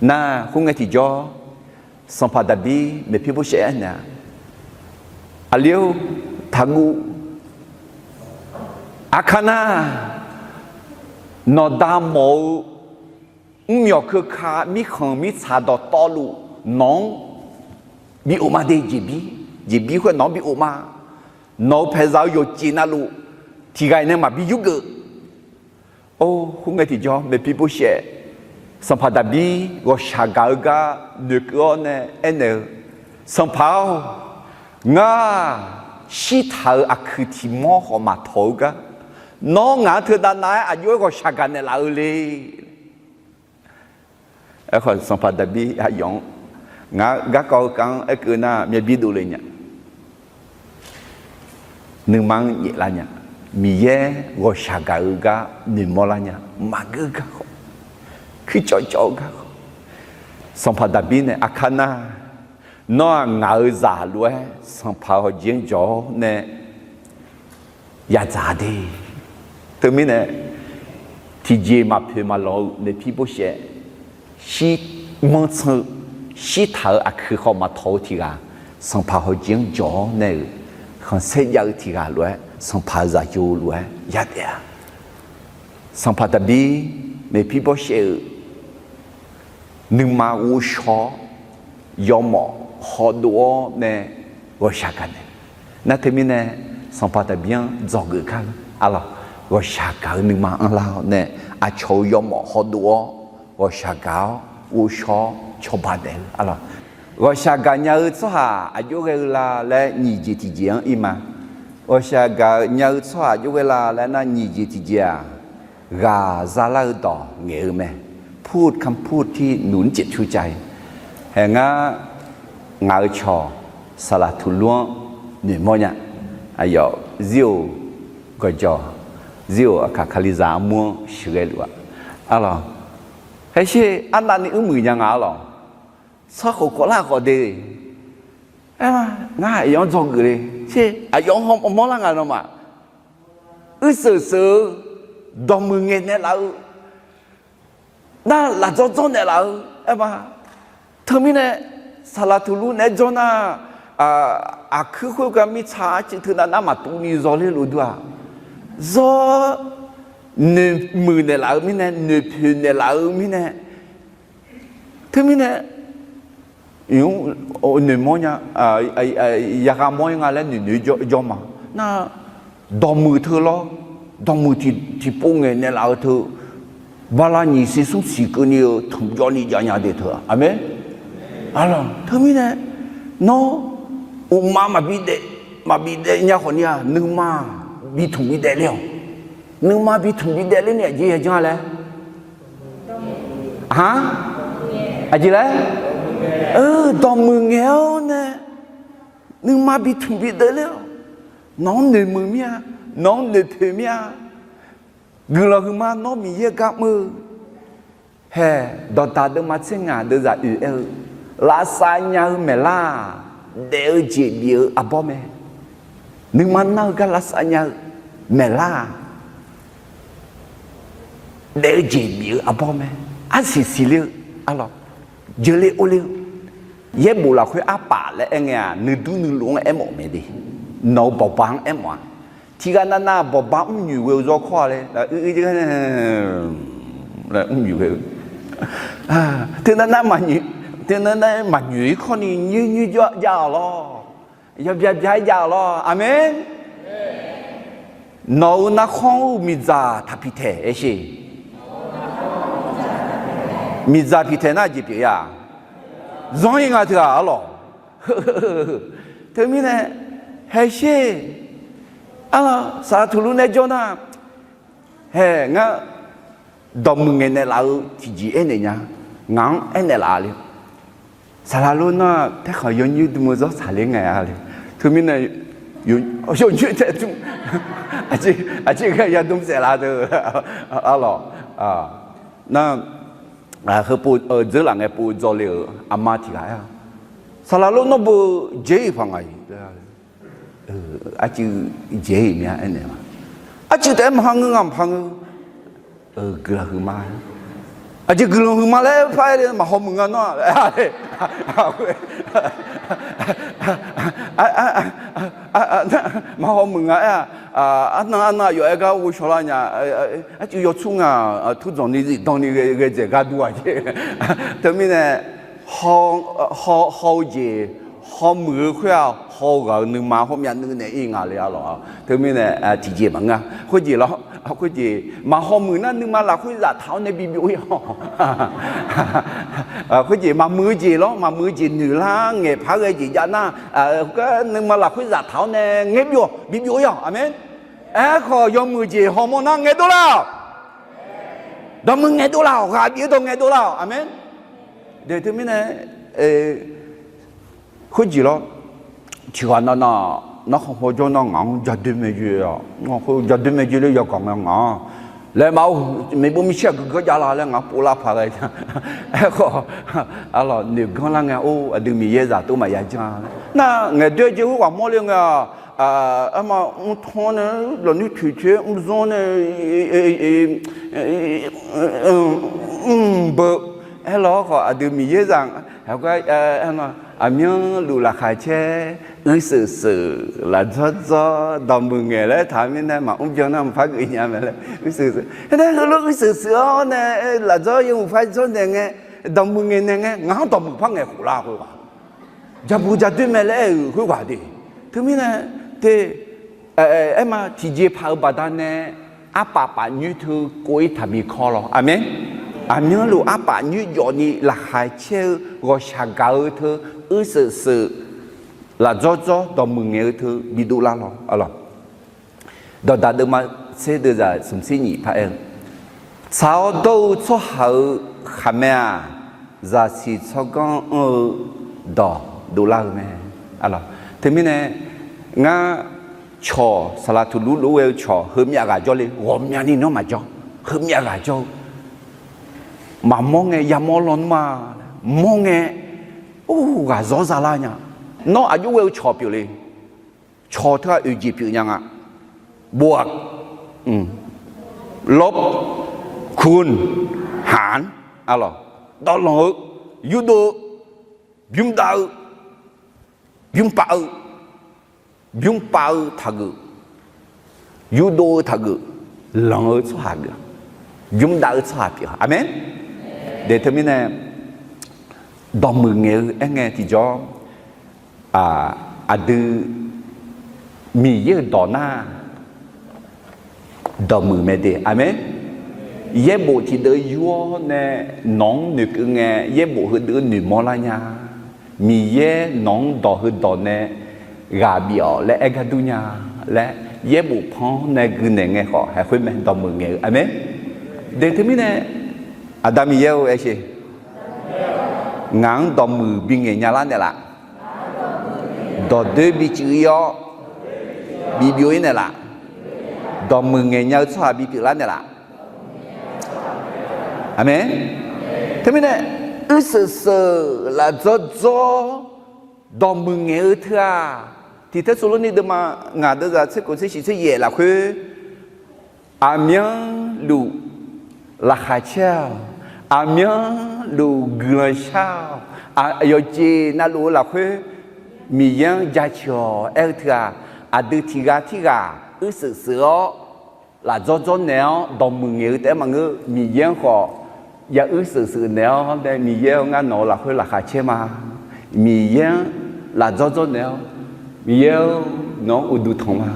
Nar, khoerngae tiqjawr, sanqpaq Daqbir Maeqpir Borsaev aernaeq-a, aqli-or, taqguv. Aqkar nar, nawqda mawf-eu mrmyawq keuka mirkhanq mirtsaq dawqtawvluf nawq-anr bi of ma de, jeqbir, jeqbir khoer nawq-anr bi of ma. Nawq-euq paeqzaq-eu yawqjeq navluf tiqghaq-iq nae maqbi yurgeuf. Or, khoerngae tiqjawr, Maeqpir Borsaev sanqpaq Daqbir ghawqshaq gaq-eu gar noeqkeuv-awr nae aernaeq-eu, Sanqpaq-awr, ngar shirtaq-euq aqkuiq tiq mawr khawf maqtawq-eu gar, nawr ngaq-anr teunav nav-aer aqjox-aer ghawqshaq gaq naeqlaf-eu le. Aerkhawf, sanqpaq Daqbir aqyawf-anr, ngar garkawv-eu kar-anr aerkeuv nar, myavbir dovle nya. Nuima-anr nyaeflar nya. Miqyaer ghawqshaq gaq-eu gar noeqmawr lar nya. Maqgeur gar khawf, kuircawv cawv-eu gar khawf, sanqpaq Daqbir nae, Aqkar nar, nawr-aq ngaq-euq zaq lof-aer sanqpaq-euq hawqjeq-anr jawq-awr nae yadzaq de. Teumirnae, tiqjeq maqpoeq maqlawq-eu Maeqpir Borsaev shir manrtsan-eu, shirtaq-euq aqkuiq khawf maqtawq-eu tiqghaq, sanqpaq hawqjeq-anr jawq-awr nae-euq khanqsaer jav-eu tiqghaq lof-aer, sanqpaq-euq zaqyo lof-aer yadaef-a. Sanqpaq Daqbir Maeqpir Borsaev-euq nuima ghovshaw-awr, yawmawf hawdov-awr nae ghawqshaq gaq naeq. Nar teumirnae, sanqpaq Daqbir-anr dzawgeuf kar-eu arlawq, ghawqshaq gaq-eu nuima anrlar-awr nae, aqcawq-euq yawmawf hawdov-awr, ghawqshaq gaq-awr ghovshaw-awr cawba naeq-eu arlawq. Ghawqshaq gaq nya-eu tsawrhaq aqjox ghae-eu la laer nyiq jeq tiqjeq-anr ir ma. Ghawqshaq gaq nya-eu tsawrhaq aqjox ghae la laer nar, nyiq jeq tiqjeq-aq, ghaq zalar-eu dawq ngaeq-eu mae. พูดคำพูดที่หนุนจิตชูใจ. Hae ngar, ngaq-euq cawq Saqlaq Tuqlur-anr noeqmawr nya. Aqyawf zir-euq gawqjawq, zir-euq aqkaq Kalizaq armur-anr sheuqghae luf-a. Arlawq, hae sher arnavni uirmuiq nya nga arlawq. Tsawrkhof khawf lar khawf de. Aer ma, ngar aqyawf-anr dzawgeuf le. Sher aqyawf-anr mawrlar nga nawmaf. Uirseuq seuq-eu, dawqmuiq ngaeq naeqlaf-eu, nar lafdzawr dzawr naeqlaf-eu, aer ma. Teumirnae, Saqlaq Tuqlur naeq-aer jawr nar, aqkuir khoergar mirtsaq arcuiv teunav nar maqtuv ni zawler luf dur-aq, zawr noeqmuiq naeqlaf-eu mirnae, noeqpoeq naeqlaf-eu mirnae, teumirnae, noeqmawr nya, yagha mawr-ir nga laer noeqnoeq jawr ma. Nar, dawqmuiq teu lawr, dawqmuiq tiqpov ngaeq naeqlaf-eu teu, bala nyiq siq smr siq keuvni-eu tmq jawrni jav nya de teu-aq. Aqmeq. Arlawq, teumirnae, nawr, uqma maqbi daef, maqbi daef nya khawfni-aq, nuima bi tmq bi daef ler-awq. Nuima bi tmq bi daef lerni aqjeq yajanr-a laer. Aq, aqjeq laer, dawqmuiq ngaeq-awr nae, nuima bi tmq bi daef ler-awq. Nawq-anr noeqmuiq mir-a, nawq-anr noeqpoeq mir-a. Guiqlanq huiqma nawr Miqyaer gar mr-eu hae, dawqdaq deuvma tser ngaq deuvzaq oeq aer-eu, lavsav nya-eu maeqlar-aq, daef-eu jeq bif-eu arbawr mae. Nuima nar-eu gar lavsav nya-eu maeqlar-aq, daef-eu jeq bif-eu arbawr mae. Arsiq siqler-eu, arlawq, jeuqle orler-eu, yaerbof lafkhoer arpaf laer aer ngae-aq, nuidur nuiluf-anr aermawf mae de. Nawq-eu bawqba-anr aermawf-a. Tiqghaq navnav bawqba mrnyoeq ghoe-eu zawr kawr-a le. Mrmyoeq-eu, teunav nar maqnyoeq, teunav nar maqnyoeq-ir kawrni nyoernyoer jav-awq lawr. Yabya bya-aer jav-awq lawr. Aqmeq. Nawq-euq narkhanr-eu miqdzaq taqpiqtaeq aersheq. Miqdzaq piqtaeq nar jeq pyeuf-a. Zanr-ir nga teughaq arlawq. Teumirnae, haesher. Arlawq, saqlaq tuqluf nae jawr nar, hae ngar dawqmuiq ngaeqnaeq laf-eu tiqjeq aernaeq nya. Ngaq-anr aernaeq laf-a le. Saqlaq lor nar-aq, paerkhanq yawnyoer dm-eu zawr tsaqler ngae-a le. Teumirnae, yawnyoer taedm, aqjeq ghae yadm saef laf deuq arlawq. Nar, heupov dzeur laf ngae pov dzawle-euq aqma tiq ghaq aer-a, saqlaq lor nawr beu jaer-iq paq ngaq-iq. Arcuiv jaer-iq mya aernaeq-a. Arcuiv taef-aer maqha ngeur nga maqha ngeur. Guiqlanq huiqma. Aqjeq guiqlanq huiqma laer par-aer le maqhaw muiq nga nawr-aq. Maqhaw muiq nga aer-a. Arnan arnan aqyawf aer gar ghovshaw lar nya. Arcuiv yawtsur nga, turdzanq ni zifdan ni ghae dzaeq gar dur-aq jeq. Teumirnae, haw-eu jeq, hawmuiq-eu khoer-aq haw-eu ghaq-euq nuima hawmyav nuinaeq-ir nga le arlawq. Teumirnae tiqjeq maqngeur-a. Khoerjeq lawr, khoerjeq maqhaw muiq nar nuima lafkhoer zaftaq-awr nae bibyov-ir-awq. Khoerjeq maqmuiq-eu jeq lawr, maqmuiq-eu jeq noeq lar ngaeqpaq-aer ghae jeq jav nar, nuima lafkhoer zaftaq-awr nae ngaer byov-awq, bibyov-ir-awq. Aqmeq. Aerkhawf yawmuiq jeq hawmawr nar ngaeqdov lar-awq. Dawqmuiq ngaeqdov lar-awq, ghaq bif-eu dawq ngaeqdov lar-awq. Aqmeq. Teumirnae, khoerjeq lawr, tiqghaq nav nav, narkhan paw jawr nar ngaq-anr jadoer mae joe-awq. Ngaq khoer jadoer mae joe ler yagaq ngae ngaq-anr laer maqaer, maeqbov micaer-aq guiqganr jav la laer ngaq-anr povlar paq ghae. Aerkhawf, arlawq noeq ganr lar ngae, or, aqdui Miqyaer zaq tov maqya janr-a. Nar ngaeqdoer jeq khoerghaq mawrle ngae-aq, arma mrtanr nae lafnuir toeqtoeq-aer mrzanr nae mrbeu, aerlawq khawf aqdui Miqyaer zaq, aqmyanluf laqkhaq caer, uirsheuq sheuq, lafdzawr dzawr, dawqmuiq ngaeq laer taq mirnae maqmr byan nar maqpar geuf nya mae laer uirsheuq sheuq. Aernar heulof uirsheuq sheuq-awr nae lafdzawr yawmuiq par dzawrnaeq ngae, dawqmuiq ngaeqnaeq ngae, ngaq-anr dawqmuiq par ngaeq khof lar khoerghaq. Jabu jadoer mae laer aer-euq khoerghaq de. Teumirnae, te, aerma tiqjeqpaq-euq baqdanae arpaf paf nyoer teu kov-ir taqbi kawr lawr. Aqmeq. Aqmyanluf arpaf nyoer jawfni laqkhaq caer-eu ghawqshaq gaq-eu teu, uirsheuq sheuq, lafdzawr dzawr, dawqmuiq ngaeq-eu teu bidov lar lawr. Dawqdaq deuvma tser deuvzaq smq tser nyif paq-aer-eu, tsaq-awr dawr-eu tsawrhaq-euq khaqmae-aq, zaqsiq tsawrganr anr-eu dawq dovlar-eu mae. Teumirnae, ngar cawq saqlaq tuqluf lof-aer ghae-eu cawq heumyav ghaq jawrle, ghawqmyani nawr maqjawr, heumyav ghaq jawr-eu. Maqmawr ngae yamawr lawnmr-a, mawr ngae, or, ghaq zawr zalar nya. Nawr aqjox ghae-eu cawq pyeufle. Cawq teu-aq oeq jeq pyeuf nya nga. Bov-aq, lawr, kun, haq, arlawq, dawvlanq-eu, yurdov-eu, bymr dav-eu, bymr pav-eu, bymr pav-eu taqgeuf, yurdov-eu taqgeuf, lanq-eu tsawrhaq geuf, bymr dav-eu tsawrhaq pyeuf. Aqmeq. De teumirnae, dawqmuiq ngaeq-eu aer ngae tiqjawr, aqdui Miqyaer-euq dawq nar, dawqmuiq mae de. Aqmeq. Yaerbof tiqdeuv yur-awr nae nawq-anr noeqkeuv ngae, yaerbof heudeuv noeqmawr lar nya. Miqyaer nawq-anr dawq heudawq nae ghaq bif-awq laer aer gar dur nya laer, yaerbof panr nae gui naeq ngae khawf haeq khoer mae dawqmuiq ngaeq-eu. Aqmeq. De teumirnae, Aqda Miqyaer-eu aer sher. Ngaq-anr dawqmuiq bingaeq nya lar naeqlaf. Dawqdoer bicuf-ir-awr, bibyov-ir naeqlaf. Dawqmuiq ngaeq nya-eu tsawrhaq bipyeuf lar naeqlaf. Aqmeq. Teumirnae, uirsheuq sheuq, lafdzawr dzawr, dawqmuiq ngaeq-eu teu-aq, Tiq Tersaqlorni deuvma ngaq deuvzaq tser khof tser shiq tser yaef lafkhoer, aqmyanluf laqkhaq caer-awq, aqmyanluf guiqlanq shar-awq, yawqjeq navluf-eu lafkhoer Miqyaer-anr jaceuq-awq aer-eu teu-aq, aqdui tiq ghaq tirghaq uirsheuq sheuq-awr, lafdzawr dzawrnaeq-awr dawqmuiq ngaeq-eu taef-aer maqngeur. Miqyaer-anr khawf yaruir sheuqsheuq naeq-awr nae, Miqyaer-or, ngar nawq-euq lafkhoer laqkhaq caer ma. Miqyaer-anr lafdzawr dzawrnaeq-awr, Miqyaer-or, nawq-anr uqduq tanq ma.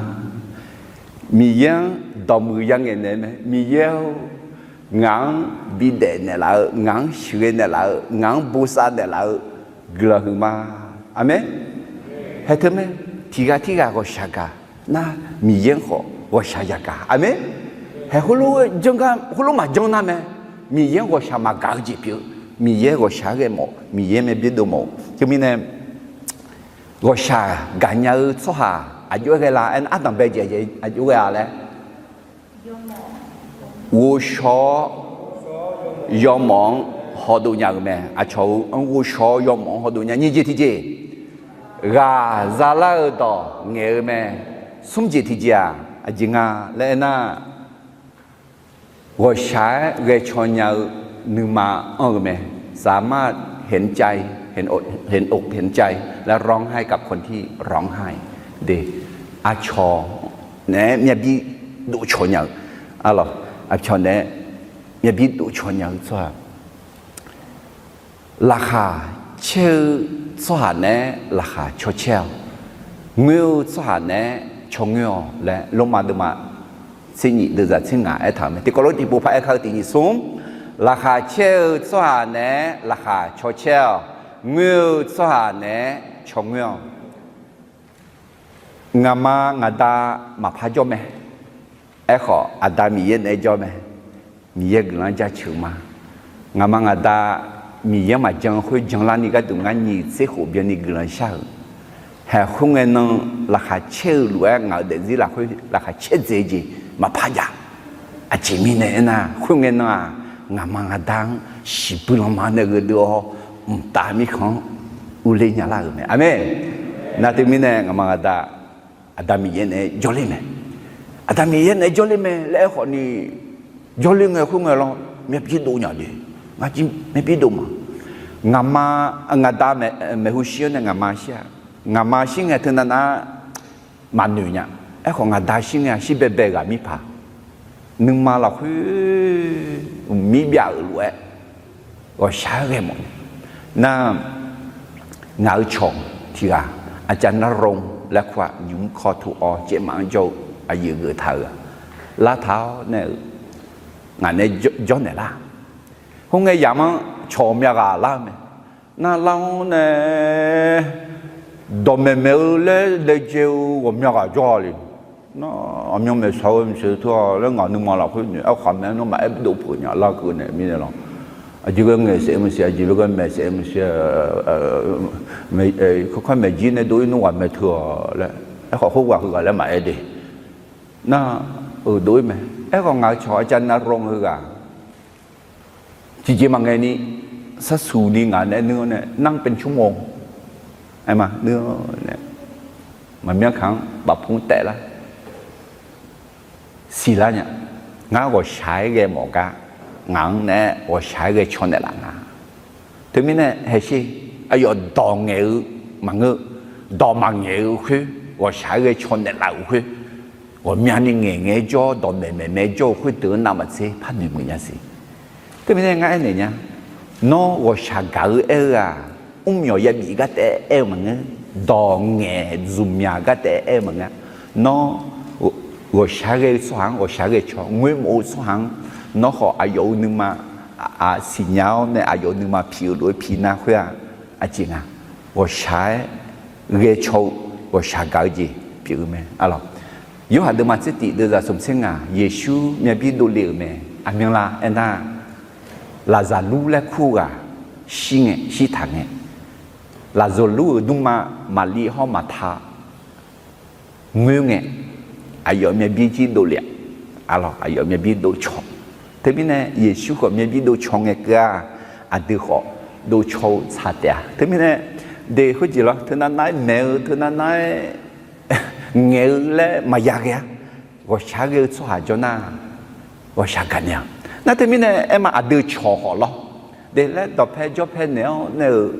Miqyaer-anr dawqmuiq yangaeq naeq mae. Miqyaer-or, ngaq-anr bidaef naeqlaf-eu, ngaq-anr sheuqghae naeqlaf-eu, ngaq-anr bosav naeqlaf-eu guiqlanq huiqma. Aqmeq. Haeq teu mae, tiqghaq tirghaq ghawqshaq gaq nar, Miqyaer-anr khawf ghawqshaq yagaq. Aqmeq. Haeq khoerlof-aer janr gar, khoerlof maqjanr nar mae, Miqyaer-anr ghawqshaq maqgaq-eu jeq pyeuf-eu. Miqyaer ghawqshaq-aer ghae mawf, Miqyaer-anr myav bir dov mawf-eu. Teumirnae ghawqshaq gaqnya-eu tsawrhaq aqjox-aer ghae la aernar, ardanq bae jeq aqjox ghae-a laer, ghovshaw-awr yawmawf-anr hawdov nya-euq mae. Aqcawq-eu anr ghovshaw-awr yawmawf-anr hawdov nya. Nyiq jeq tiqjeq, ghaq zalar-eu dawq ngaeq-eu mae. Smr jeq tiqjeq-aq, aqjeq nga laer aernar, ghawqshaq-aer ghae caw nya-eu nuima anr-eu mae. สามารถเห็นใจ เห็นอก เห็นใจ และร้องไห้กับคนที่ร้องไห้ de. Aqcawq naeq-aer myav bir dov caw nya-eu, arlawq, aqcawq naeq-aer myav bir dov caw nya-eu tsawrhaq, laqkhaq caer-eu tsawrhaq naeq-aer laqkhaq caw caer-awq. Ngoer-eu tsawrhaq naeq-aer caw ngoer-awq laer Lormav deuvma tser nyiq deuvzaq tser ngaq aertaq-euq mae. Tiqkawv lof tiqpov paq-aer ka-eu tiq nyiq smr, laqkhaq caer-eu tsawrhaq naeq-aer laqkhaq caw caer-awq. Ngoer-eu tsawrhaq naeq-aer caw ngoer-awq. Ngaqma ngaqda maqpar jawr mae. Aerkhawf, Aqda Miqyaer naeq-aer jawr mae. Miqyaer guiqlanq-anr jaceuq ma. Ngaqma ngaqda Miqyaer-anr maqjan-eu khoer janlarni gharduq ngar nyiq tser khof byanni guiqlanq shar-euq. Haeq khoerngae nan laqkhaq caer-eu lof-aer ngaq-euq daefzir lafkhoer laqkhaq caer dzae-eu jeq maqpar jav. Aqjeq mirnae aernar, khoerngae nan-aq, ngaqma ngaqda-anr shiqbuir lanma nae gheudeuv-awr, mqtav mirkhanq-anr urler nyalar-euq mae. Aqmeq. Nar teumirnae ngaqma ngaqda Aqda Miqyaer naeq-aer jawrler mae. Aqda Miqyaer naeq-aer jawrler mae laer aerkhawf ni, jawrler ngae khoerngae lawr myav bir dov nya de. Ngar jir myav bir dov ma. Ngaqma, ngaqda maeqhu shir-awr nae ngaqma shir-a. Ngaqma shir ngae teunav nar maqnoeq nya. Aerkhawf ngaqda shir ngae-a shir baebae ghaq mirpaq nuima lafkhoer uqmir byav-euq lof-aer ghawqshaq-aer ghae mawf nar, ngaq-euq cawq tiq ghaq อาจารย์ณรงค์ laer kur-aq, nymq-mr kawr tuq-awr caevmaf-anr jawr-eu aqyuif geuf taq-euq-aq, lavtaq-awr nae-euq ngaq nae jawr naeq lar. Khoerngae yamq-anr cawq myavghaq lar-eu mae. Nar lar-awr nae dawqmaeq maeq-eu laer laejae-eu ghawqmya ghaq jawr-a le. Nar aqmyan maeqshaq-eu maqsiq teu-a laer ngaq nuima lafkhoer noeq-aer khaqmae nawmaf aer dov peuq nya lar keuv naeq mirnae lawr. Aqjeq ghae ngaeq saef maqsiq, aqjeq ghae maeq saef maqsiq, kawrkar maeqjir nae dov-ir nmr ghaq maeq teu-awq laer, aerkhawf khoerghaq heughaq laer maqaer de. Nar-euq dov-ir mae. Aerkhawf ngaq-euq cawq อาจารย์ณรงค์ heughaq tiqjeq maqngaeqni, sarsuq ni ngaq nae nuir-awr nae นั่งเป็นชั่วโมง aer ma nuir-awr nae maqmyanr kaq-anr bafpur taef lar siqlar nya. Ngar ghawqshaq-aer ghae mawf gar, ngaq-anr naeq-aer ghawqshaq-aer ghae caw naeqlaf nga. Teumirnae haeqsher, aqyawf dawq ngaeq-eu maqngeur, dawq maqngaeq-eu khoer, ghawqshaq-aer ghae caw naeqlaf-euq khoer, ghawqmyani ngaeq ngae-aer jawr, dawqmaeq maeq maeq-aer jawr-eu khoerdeuq-anr navmaqtser par noeqmuiq nya siq. Teumirnae ngar aernaeq nya, nawr ghawqshaq gaq-eu aer-eu-aq, mrmyawq yabif gar taef-aer aer-eu maqngeur, dawq ngaeq zmqmyaq gar taef-aer aer-eu maqngeur. Nawr ghawqshaq-aer ghae-eu tsawrhaq-anr ghawqshaq-aer ghae caw ngoermawf-eu tsawrhaq-anr, nawr khawf aqyawf-euq nuima siqnya-awr nae aqyawf-euq nuima piq-eu lof-aer piq nar khoer-aq, aqjeq nga. Ghawqshaq-aer ghae caw-eu ghawqshaq gaq-eu jeq pyeuf-eu mae. Arlawq, Yorhaq deuvma tser tif deuvzaq smq tser ngaq, Yeqsur myavbir dovle-euq mae. Aqmyanlar aernar, Laqzaqlur laer kur-eu ghaq shir ngae, shirtaq ngae, Laqzaqlur-euq dmrma Maqlir hawr Maqta ngoer ngae, aqyawf myavbir jir dovle-aq, arlawq, aqyawf myavbir dovcaw. Teumirnae Yeqsur khawf myavbir dovcaw ngae keuv-aq, aqdui khawf dovcaw-eu tsaq taef-a. Teumirnae de khoerjeq lawr, teunav nav-aer maeq-eu, teunav nav-aer ngaeq-eu laer maqya ghae-a. Ghawqshaq-aer ghae-eu tsawrhaq jawr nar, ghawqshaq gaqnya. Nar teumirnae aer ma, aqdui cawq khawf lawr, de laer dawqpae jawrpae naeq-awr nae-euq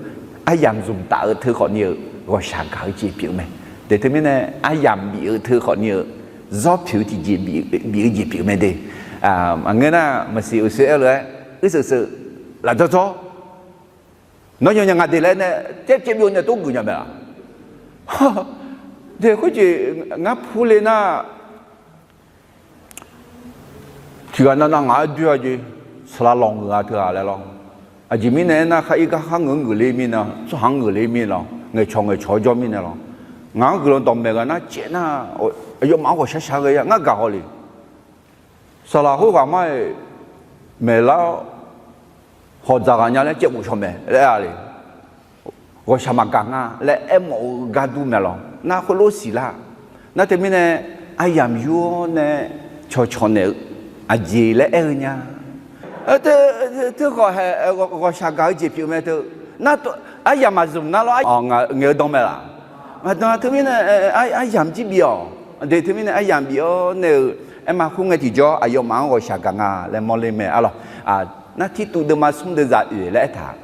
aryamq zmqtaf-eu teu khawfni-euq ghawqshaq gaq-eu jeq pyeuf-eu mae. De teumirnae aryamq bif-eu teu khawfni-euq zawr pyeuf-eu tiqjeq bif-eu jeq pyeuf mae de. Maqngeur nar maqsiq uqshoe aer-eu lof-aer uirseuq seuq lafdzawr dzawr, nawr yawnyaf nga de laer nae caev caev byov nae tov geuf nya mae-aq. De khoerjeq ngar purle nar, tiqghaq nav nav ngaq-aer doer-a jeq, saqlaq lawq ngeur-a teughaq laer lawr. Aqjeq mirnae aernar, khar ir gar khar ngeur-anr geufle mirnae, tsawrhaq-anr geufle mirnae lawr, ngaeqcawq ngaeqcawq-awr jawr mirnae lawr. Ngaq-anr guiqlanq dawqmaeq ghaq nar caev nar, aqyawfmaf-anr ghawqshaq shaq ghae-a ngar gaq haw le. Saqlaq khoerghaq mar-iq maeqlar-awr, hawqdzaq ghaq nya laer caev bof shaw mae laer-a le. Ghawqshaq maqgaq nga laer aermawf-eu gar dur mae lawr. Nar khoerlof siqlar. Nar teumirnae aryamq yur-awr nae cawqcawq naeq-eu aqjeq laer aer-eu nya. Teukhawf hae ghawqshaq gaq-eu jeq pyeuf mae teu. Nar aryamq maqzmq nar lawr, ngaeq-eu dan mae laf. Maqdan teumirnae aryamq jir bif-awq. De teumirnae aryamq bif-awr nae-euq aerma khoerngae tiqjawr aqyawfmaf-anr ghawqshaq gaq nga laer mawrler mae-a lawq. Nar Tirtuv deuvma smr deuvzaq oeq laer aertaq,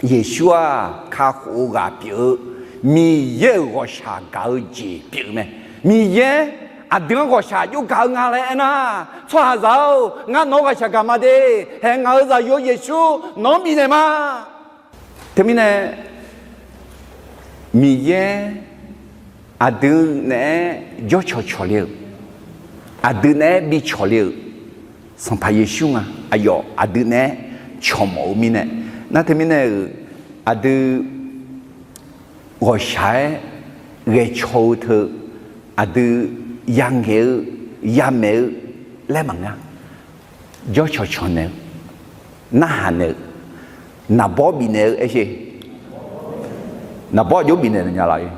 Yeqsur-aq kakhof-eu ghaq pyeuf-eu, Miqyaer-euq ghawqshaq gaq-eu jeq pyeuf-eu mae. Miqyaer aqdui-anr ghawqshaq jov gaq-eu nga laer aernar, tsawrhaqzaq-or, ngar nawq-anr ghawqshaq gaq ma de. Haeq ngaq-euq zaqyo Yeqsur nawq-anr bifnaeq ma. Teumirnae Miqyaer aqdui naeq-aer jawrcawq cawqle-euq, aqdui naeq-aer bicawq le-euq Sanqpaq Yeqsur nga. Aqyawf aqdui naeq-aer cawq mawf-eu mirnae, nar teumirnae-euq aqdui ghawqshaq-aer ghae caw-eu teu, aqdui yangaeq-eu yamaeq-eu laer maqngeur-a. Jawrcawq cawq naeq-eu, narhaq naeq-eu, naqbawr bifnaeq-eu aer sher. Naqbawr aqjox bifnaeq nya laf-ir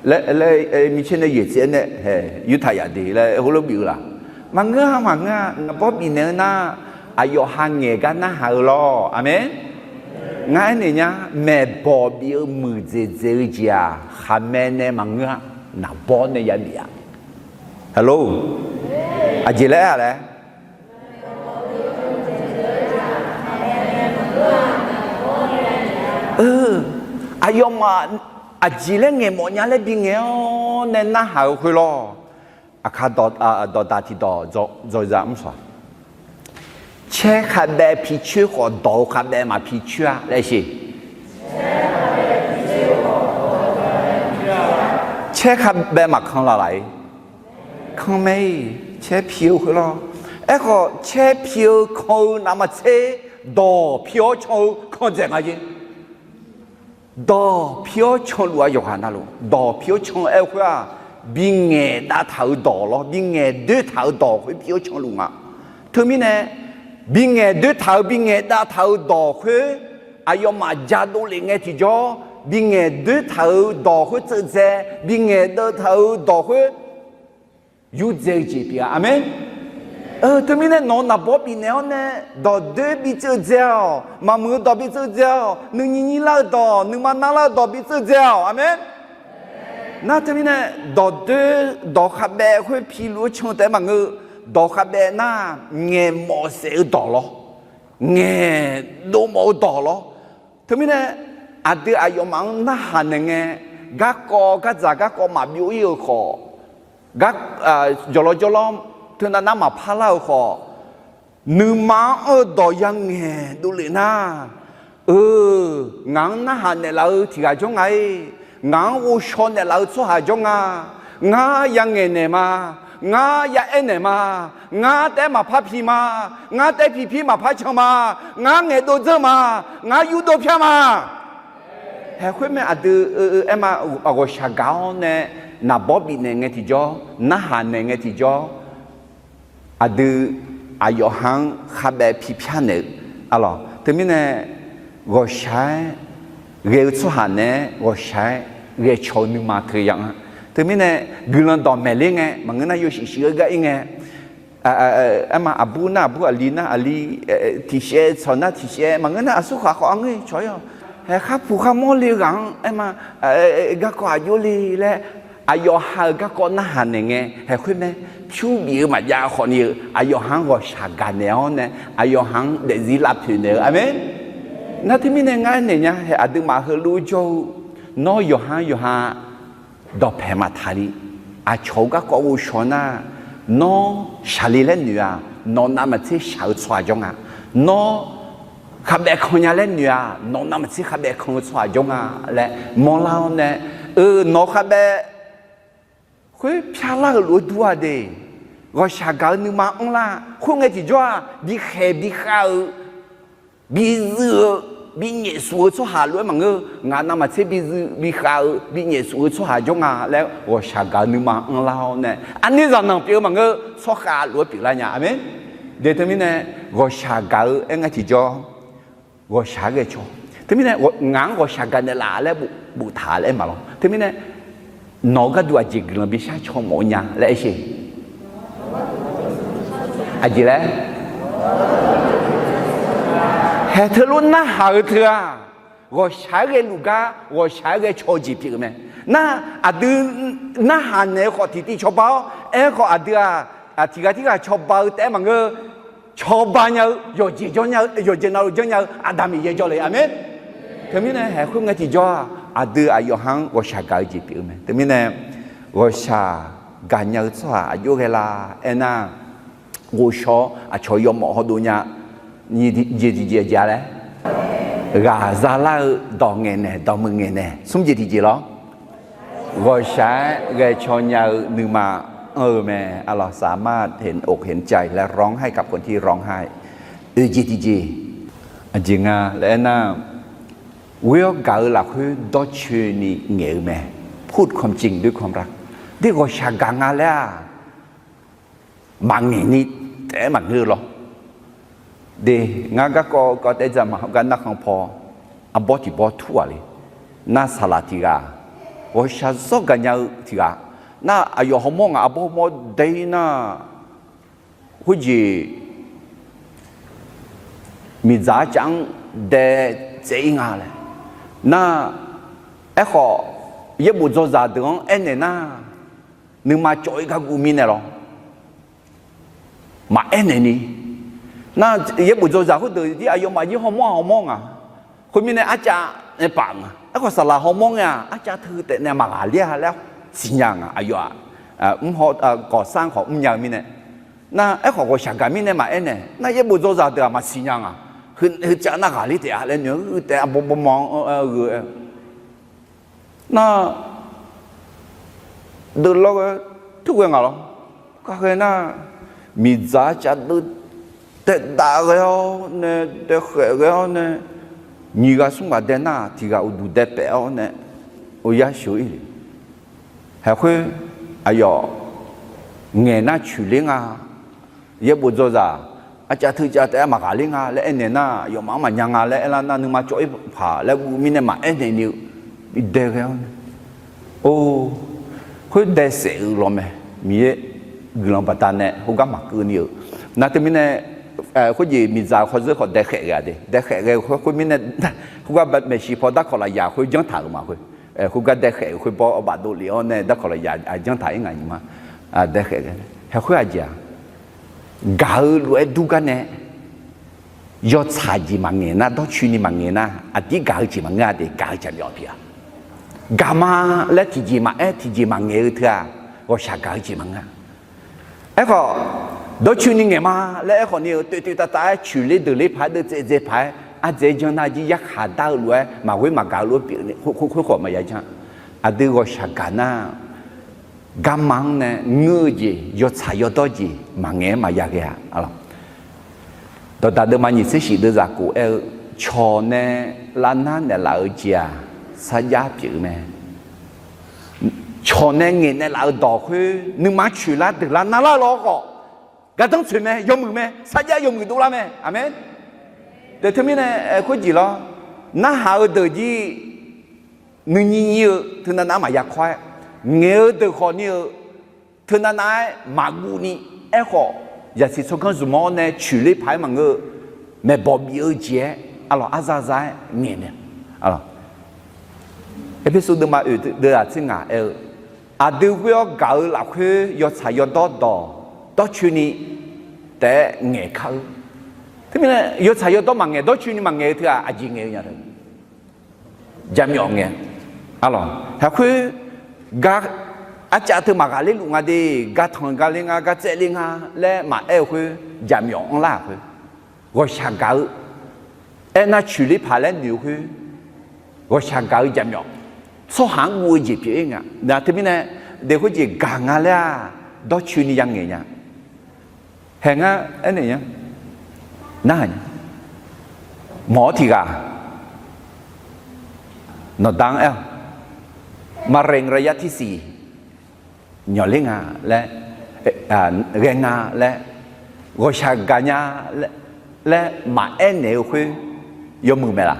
laer, micaer nae yaeq tsaev-aer nae hae yurtaq yaf de laer heulof bif-eu laf. Maqngeur-a, maqngeur-a. Naqbawr bifnaeq-eu nar, aqyawf ha ngaeq gar narhaq-eu lawr. Aqmeq. Ngar aernaeq nya, maeqbawq bif-eu muiqdzaeq dzaeq-eu jeq-aq, khaqmae nae maqngeur-a, naqbawr nae yabif-a. Halo, aqjeq laer-a laer Aqyawfmaf aqjeq laer ngaeqmawf nya laer bingaeq-awr nae narhaq-eu khoer lawr. Aqkar dawqdaq tiqdawq dzaw za mr sawq-a. Caer khavbaev picoer khawf, dawq-eu khavbaev maqpicoer-a laer sher. Caer khavbaev maqkan laf laf-ir. Kan mae-ir, caer pi-eu khoer lawr. Aerkhawf, caer pi-eu kan-eu navmaqtser dawq pi-awr can-eu kan dzaeq nga jeq. Dawq pi-awr canluf-a yawqghaq navluf, dawq pi-awr can-eu aer-eu khoer-aq, bingaeq dav taq-euq dawq lawr, bingaeq doer taq-euq dawq khoer pi-awr canluf nga. Teumirnae, bingaeq doer taq-euq, bingaeq dav taq-euq dawq khoer, aqyawfmaf jadov lef ngae tiqjawr, bingaeq doer taq-euq dawq khoer tseuv dzae, bingaeq dav taq-euq dawq khoer yurdzae-eu jeq pyeuf-a. Aqmeq. Teumirnae nawq-eu naqbawr bifnaeq-awr nae, dawqdoer bitseuv dzae-awq. Maqmuiq-eu dawq bitseuv dzae-awq. Nuinyi nyir lar-eu dawq, nuima nar lar-eu dawq bitseuv dzae-awq. Aqmeq. Nar teumirnae, dawqdoer, dawq khavbaev khoer piluf-eu can taef-aer maqngeur. Dawq khavbaev nar, ngaeqmawf saef-eu dawq lawr, ngaeq dovmawf-eu dawq lawr. Teumirnae, aqdui aqyawfmaf-anr narhaq naeq ngae, garkawv gardzaq garkawv maqbyov ir-eu khawf, jawrlawr jawrlawr teunav nar maqpar lar-eu khawf, nuima-anr anr-eu dawq yangaeq dovlef nar, eu, ngaq-anr narhaq naeqlaf-eu tiq ghaq jawr nga-ir. Ngaq-anr ghovshaw naeqlaf-eu tsawrhaq jawr nga. Ngar yangaeq naeq ma. Ngar yaaer naeq ma. Ngar taef-aer maqpar pi ma. Ngar taef-aer pipir maqpar can ma. Ngar ngaeqdov dzeur ma. Ngar yurdov pyar ma. Haeq khoer mae, aqdui aerma, ghawqshaq gaq-awr nae naqbawr bifnaeq ngae tiqjawr, narhaq naeq ngae tiqjawr, aqdui aqyawf ha-anr khavbaev pipyar naeq-eu, arlawq. Teumirnae, ghawqshaq-aer ghae-eu tsawrhaq naeq-aer ghawqshaq-aer ghae caw-eu nuima teu ya nga. Teumirnae, guiqlanq dawqmaeq ler ngae maqngeur nar, yawshuif shuif-eu gar ir ngae, aerma, aqbur nar aqbur, aqli nar aqli, tiqshaev tsawq nar tiqshaev maqngeur nar, aqsurkhaq khawf arngeur cawq-ir-awq. Haeq khar puq khar mawrle-eu ghaq-anr aerma, garkawv aqjox le laer, aqyawf ha-euq garkawv narhaq naeq ngae, haeq khoer mae, pyur bif-eu maqjav khawfni-eu aqyawf ha-anr ghawqshaq gaq naeq-awr nae, aqyawf ha-anr daefzir lavpoeq naeq-eu. Aqmeq. Nar teumirnae ngar aernaeq nya, haeq aqduimaf heulof-aer jawr-eu, nawr yawqha-anr yawqha dawqpaeq maqtaq ni, aqcawq-euq garkawv ghovshaw nar, Nawr shaqle laer noeq-aq, nawq navmaqtser shaq-eu tsawrhaq jawr nga. Nawr khavbaev kan nya laer noeq-aq, nawq navmaqtser khavbaev kan-eu tsawrhaq jawr nga laer mawrlar-awr nae, eu, nawq khavbaev khoer pyarlar-eu lof-aer dur-a de. Ghawqshaq gaq-eu nuima anrlar. Khoerngae tiqjawr-aq, bikhaeq bikhav-eu, bizuiv-eu, binyaef suf-eu tsawrhaq lof-aer maqngeur. Ngaq navmaqtser bizuiv bikhav-eu, binyaef suf-eu tsawrhaq jawr nga laer ghawqshaq gaq-eu nuima anrlar-awr nae, arnir zaqnanq pyeuf-eu maqngeur, tsawrkhav lof-aer pyeuflar nya. Aqmeq. De teumirnae, ghawqshaq gaq-eu aer ngae tiqjawr, ghawqshaq-aer ghae caw. Teumirnae, ngaq-anr ghawqshaq gaq naeqlaf laer boftaq laer aer maqlawr. Teumirnae, nawq-eu gharduq aqjeq guiqlanq bishar caw mawf-eu nya laer aer sher. Aqjeq laer, haeq teulof narhaq-eu teu-aq, ghawqshaq-aer ghae luf gar ghawqshaq-aer ghae caw-eu jeq pyeuf-eu mae. Nar, aqdui narhaq naeq-eu khawf tiqtiv cawba-awr aerkhawf, aqdui-aq, tiqghaq tirghaq cawba-eu taef-aer maqngeur. Cawba nya-eu, yawqjeq jawr nya-eu, yawqjeq navluf janrnya-eu Aqda Miqyaer jawrle. Aqmeq. Teumirnae, haeq khoerngae tiqjawr-aq, aqdui aqyawf ha-anr ghawqshaq gaq-eu jeq pyeuf-eu mae. Teumirnae, ghawqshaq gaqnya-eu tsawrhaq aqjox ghae la aernar, ghovshaw-awr aqcawq yawmawf hawdov nya. Jeq tiqjeq aqjeq-a laer, ghaq zalar-eu dawq ngaeqnaeq, dawqmuiq ngaeqnaeq, smr jeq tiqjeq lawr. Ghawqshaq-aer ghae caw nya-eu nuima anr-eu mae. Aqlawq, สามารถเห็นอกเห็นใจและร้องไห้กับคนที่ร้องไห้ oeq jeq tiqjeq. Aqjeq nga laer aernar, ghoer-awr gaq-eu lafkhoer dawrcoeni ngaeq-eu mae. พูดความจริงด้วยความรัก. De ghawqshaq gaq nga laer-aq, maqngaeq ni taef-aer maqngeur-eu lawr. De, ngar garkawv kawv taef-aer dzaq ma, heugar narkhan paw arbawr tiq bawr tur-aq le. Nar saqlaq tiq ghaq, ghawqshaq zawr gaqnya-eu tiq ghaq. Nar aqyawf hawmawr ngaq arbawr hawmawr dae-ir nar, khoerjeq miqdzaq arcav-anr dae tsaev-ir nga laer. Nar, aerkhawf, yaerbof dzawzaq deuq-anr aernaeq nar, nuima cawv-ir gar guv mirnae lawr. Maqaer naeqni. Nar, yaerbof dzawzaq khoerdeuq jir aqyawfmaf jir hawmawr-aq hawmawr nga. Khoermirnae arcav nae paf nga. Aerkhawf saqlaq hawmawr ngae-aq, arcav teu taef nae maqghaqler-a laer siqnya nga. Aqyawf-aq, mr haw, gawqsar khawf mrnya-eu mirnae. Nar, aerkhawf ghawqshaq gaq mirnae maqaer naeq. Nar, yaerbof dzawzaq deuq-aq maqsiqnya nga. Heu, heucav nar ghaqler taef-a laer noeq-eu taef-a bawbawma-anr ghae-eu. Nar, deuvlawr ghae, turghae ngaq lawr. Kaghae nar, miqdzaq cavdeuv daedav ghae-awr nae, daekhaef ghae-awr nae, nyiq ghaq smr ghaq dae nar, tiq ghaq uqduq dae paef-awr nae, oryar sheuq-ir le. Haeq khoer, aqyawf ngaeq nar coeqler nga. Yaerbof dzawzaq, arcav teucav taef-aer maqghaqler nga laer aernaeq nar, aqyawfmaf-anr maqnya nga laer aerlar nar, nuima cawv-ir paq laer guv mirnae maqaer naeqni-eu, bidae ghae-awr nae, or, khoer dae saef-eu lawr mae. Miqyaer guiqlanq baqdanae khoergar maqkeuvni-euq. Nar teumirnae, khoerjeq miqdzaq khawzeur khawf daekhaef ghae-a de. Daekhaef ghae-eu khoer khoermirnae, khoergar maeqshi paw darkawq lafyaq khoer janrtaq-euq ma khoer. Khoergar daekhaef-euq khoer bawr bafdov lef-awr nae darkawq lafyaq janrtaq-ir nga nyiq ma. Daekhaef ghae, haeq khoer aqjeq-aq, gaq-eu lof-aer dur gar nae, yawtsaq jeq maqngaeq nar, dawrcoeni maqngaeq nar, aqdir gaq-eu jeq maqngeur-a de, gaq-eu jaqmyawf pyeuf-a. Gaq ma laer tiqjeq maqaer, tiqjeq maqngaeq-eu teu-aq, ghawqshaq gaq-eu jeq maqngeur-a. Aerkhawf, dawrcoeni ngaeq ma laer aerkhawf ni-eu toeq toeq tav tav-aer coeqler deuqler paq-aer, dzeuvdzae paq-aer, ardzae-aer janr nar jir yarkhaq dar-eu lof-aer maqghoer maqgaq-eu lof-aer pyeuf-eu khoerkhawf maqya janr. Aqdui ghawqshaq gaq nar, garma-anr nae ngeur-eu jeq, yawtsaq yawdawr jeq maqngaeq-aer maqya ghae-a. Dawqdaq deuvma nyiq tser shif deuvzaq khof aer-eu, cawq nae lavnar naeqlaf-eu jeq-aq, sarjax pyeuf-eu mae. Cawq nae ngaeq naeqlaf-eu dawq khoer nuima coeqlar deuqlar narlar-eu lawr khawf, gardanr tsoeq mae, yawmuiq mae, sarjax yawmuiq dovlar mae. Aqmeq. Teumirnae khoerjeq lawr, narhaq-eu deuq jir nuinyir nyir-eu teunav nav-aer maqya kawr-aer, ngaeq-eu deuq khawf ni-eu teunav nav-aer maqguv ni, aerkhawf, zaqsiq tsawrganr zmq-awr nae coeqler paq-aer maqngeur-eu, maeqbawq bif-eu jeq-aer, aqlawq, arza za-aer ngaeq mae. Aqlawq, Erpersu deuvma oeq deuvzaq tser ngaq aer-eu, aqdui ghoer-awr gaq-eu lafkhoer yawtsaq yawdawr dawq dawrcoeni taef-aer ngaeq kar-eu. Teumirnae yawtsaq yawdawr maqngaeq, dawrcoeni maqngaeq-eu teu-aq, aqjeq ngaeq-eu nya-a. Jaqmyawf ngae, aqlawq, haeq khoer gar Arcav teu maqghaqler luf nga de, gartanq gaqler nga, gartsaevler nga laer maqaer-eu khoer, jaqmyawf anrlar-euq khoer, ghawqshaq gaq-eu, aernar coeqler paq laer noeq-eu khoer, ghawqshaq gaq-eu jaqmyawf, tsawrhaq-anr guv-eu jeq pyeuf-ir nga. Nar teumirnae, daef khoerjeq gaq nga laer-aq, dawrcoeni yangaeq nya. Haeq ngar aernaeq nya, narhaq nya, mawq-awr tiq ghaq, nawqda-anr aer-awq, มะเร็งระยะที่สี่ nyawqler nga laer, ghae nga laer, ghawqshaq gaq nya laer maqaer naeq-eu khoer, yawmuiq mae laf?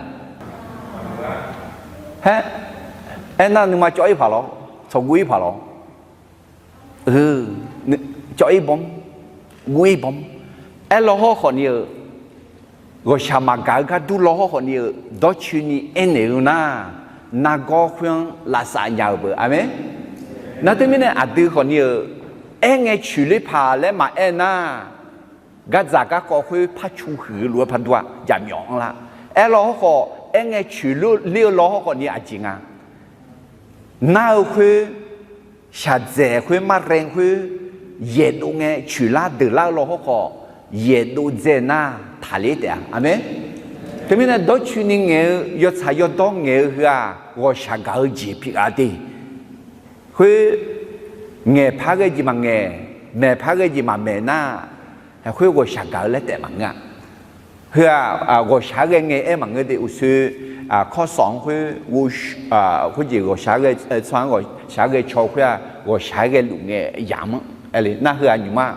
Haer, aernar nuima cawv-ir paq lawr, tsawqguv-ir paq lawr. Cawv-ir bawm, guv-ir bawm, aerlaw hawrkhawf ni-euq, ghawqshaq maqgaq-eu gardur law hawrkhawf ni-euq dawrcoeni aernaeq-eu nar, nargawr khoer-anr lavsav nya-eu beu. Aqmeq. Nar teumirnae aqdui khawf ni-euq, aerngae coeqler paq laer maqaer nar, gardzaq garkawv khoer par cu huiq-eu lof-aer par dur-a, jaqmyawf anrlar. Aerlaw hawrkhawf, aerngae coeqler-eu law hawrkhawf ni aqjeq nga. Nar-eu khoer, shaqdzaeq khoer, มะเร็ง khoer, yaeqdov ngae coeqlar deuqlar-eu law hawrkhawf, yaeqdov dzae nar taqler taef-a. Aqmeq. Teumirnae dawrcoeni ngaeq-eu, yawtsaq yawdawr ngaeq-eu heu-aq, ghawqshaq gaq-eu jeq pyeuf gaq de. Khoer, ngaeqpar ghae jeq maqngaeq, maeqpar ghae jeq maqmaeq nar, khoer ghawqshaq gaq-eu laer taef maqngeur-a. Heu-aq, ghawqshaq-aer ghae ngae aer maqngeur de. Uqshoe, kawrsawq-anr khoer, khoerjeq ghawqshaq-aer ghae, tsawrhaq-anr ghawqshaq-aer ghae caw khoer-aq, ghawqshaq-aer ghae luf ngae yamq-anr aer le nar, heu-aq nymq-ma.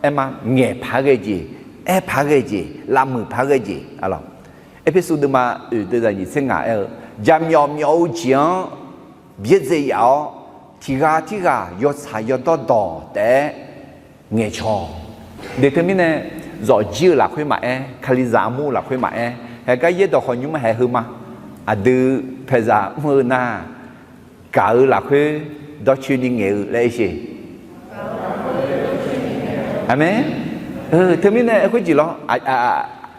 Aer ma, ngaeqpar ghae jeq, aerpar ghae jeq, lavmuiq par ghae jeq, aqlawq. Erpersu deuvma oeq deuv zaq nyiq tser ngaq aer-eu, jaqmyawf myawf-eu jeq-anr byaerdzae yaf-awr, tiq ghaq tirghaq yawtsaq yawdawr dawq taef-aer ngaeqcawq. Deuq teumirnae, zawqjir-eu lafkhoer maqaer, Kalizaq armur lafkhoer maqaer, haegar yaerdawq khawf nymr haeq heu ma. Aqdui paeqzaq mr-eu nar, gaq-eu lafkhoer dawrcoeni ngaeq-eu laer aer sheq. Aqmeq. Teumirnae khoerjeq lawr,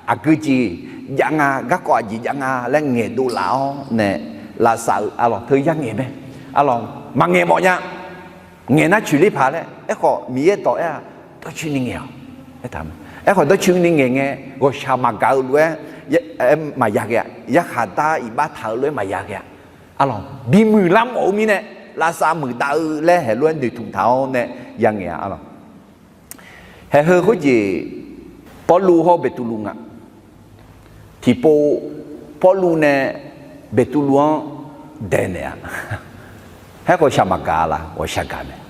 aqgeujeq jav nga, garkawv aqjeq jav nga laer ngaeqdov laf-awr nae, lavsav-eu aqlawq teu yar ngaeq mae. Aqlawq maqngaeq mawf nya. Ngaeq nar coeqler paq laer, aerkhawf Miqyaer dawq aer-aq, dawrcoeni ngaeq-awq. Aerkhawf dawrcoeni ngaeq ngae, ghawqshaq maqgaq-eu lof-aer maqya ghae-a. Yarkhaq dar iqbax taq-eu lof-aer maqya ghae-a. Aqlawq bimuiq lar mawf-eu mirnae, lavsav muiqdav-eu laer haeq lof-aer noeqtmq taq-awr nae ya ngaeq-a aqlawq. Haeq heu khoerjeq, Pawrluv hawr Beqtuvluv nga. Tiqpov, Pawrluv nae Beqtuvluv-anr daeqnaeq-a. Aerkhawf shaq maqgaq laf, ghawqshaq gaq mae.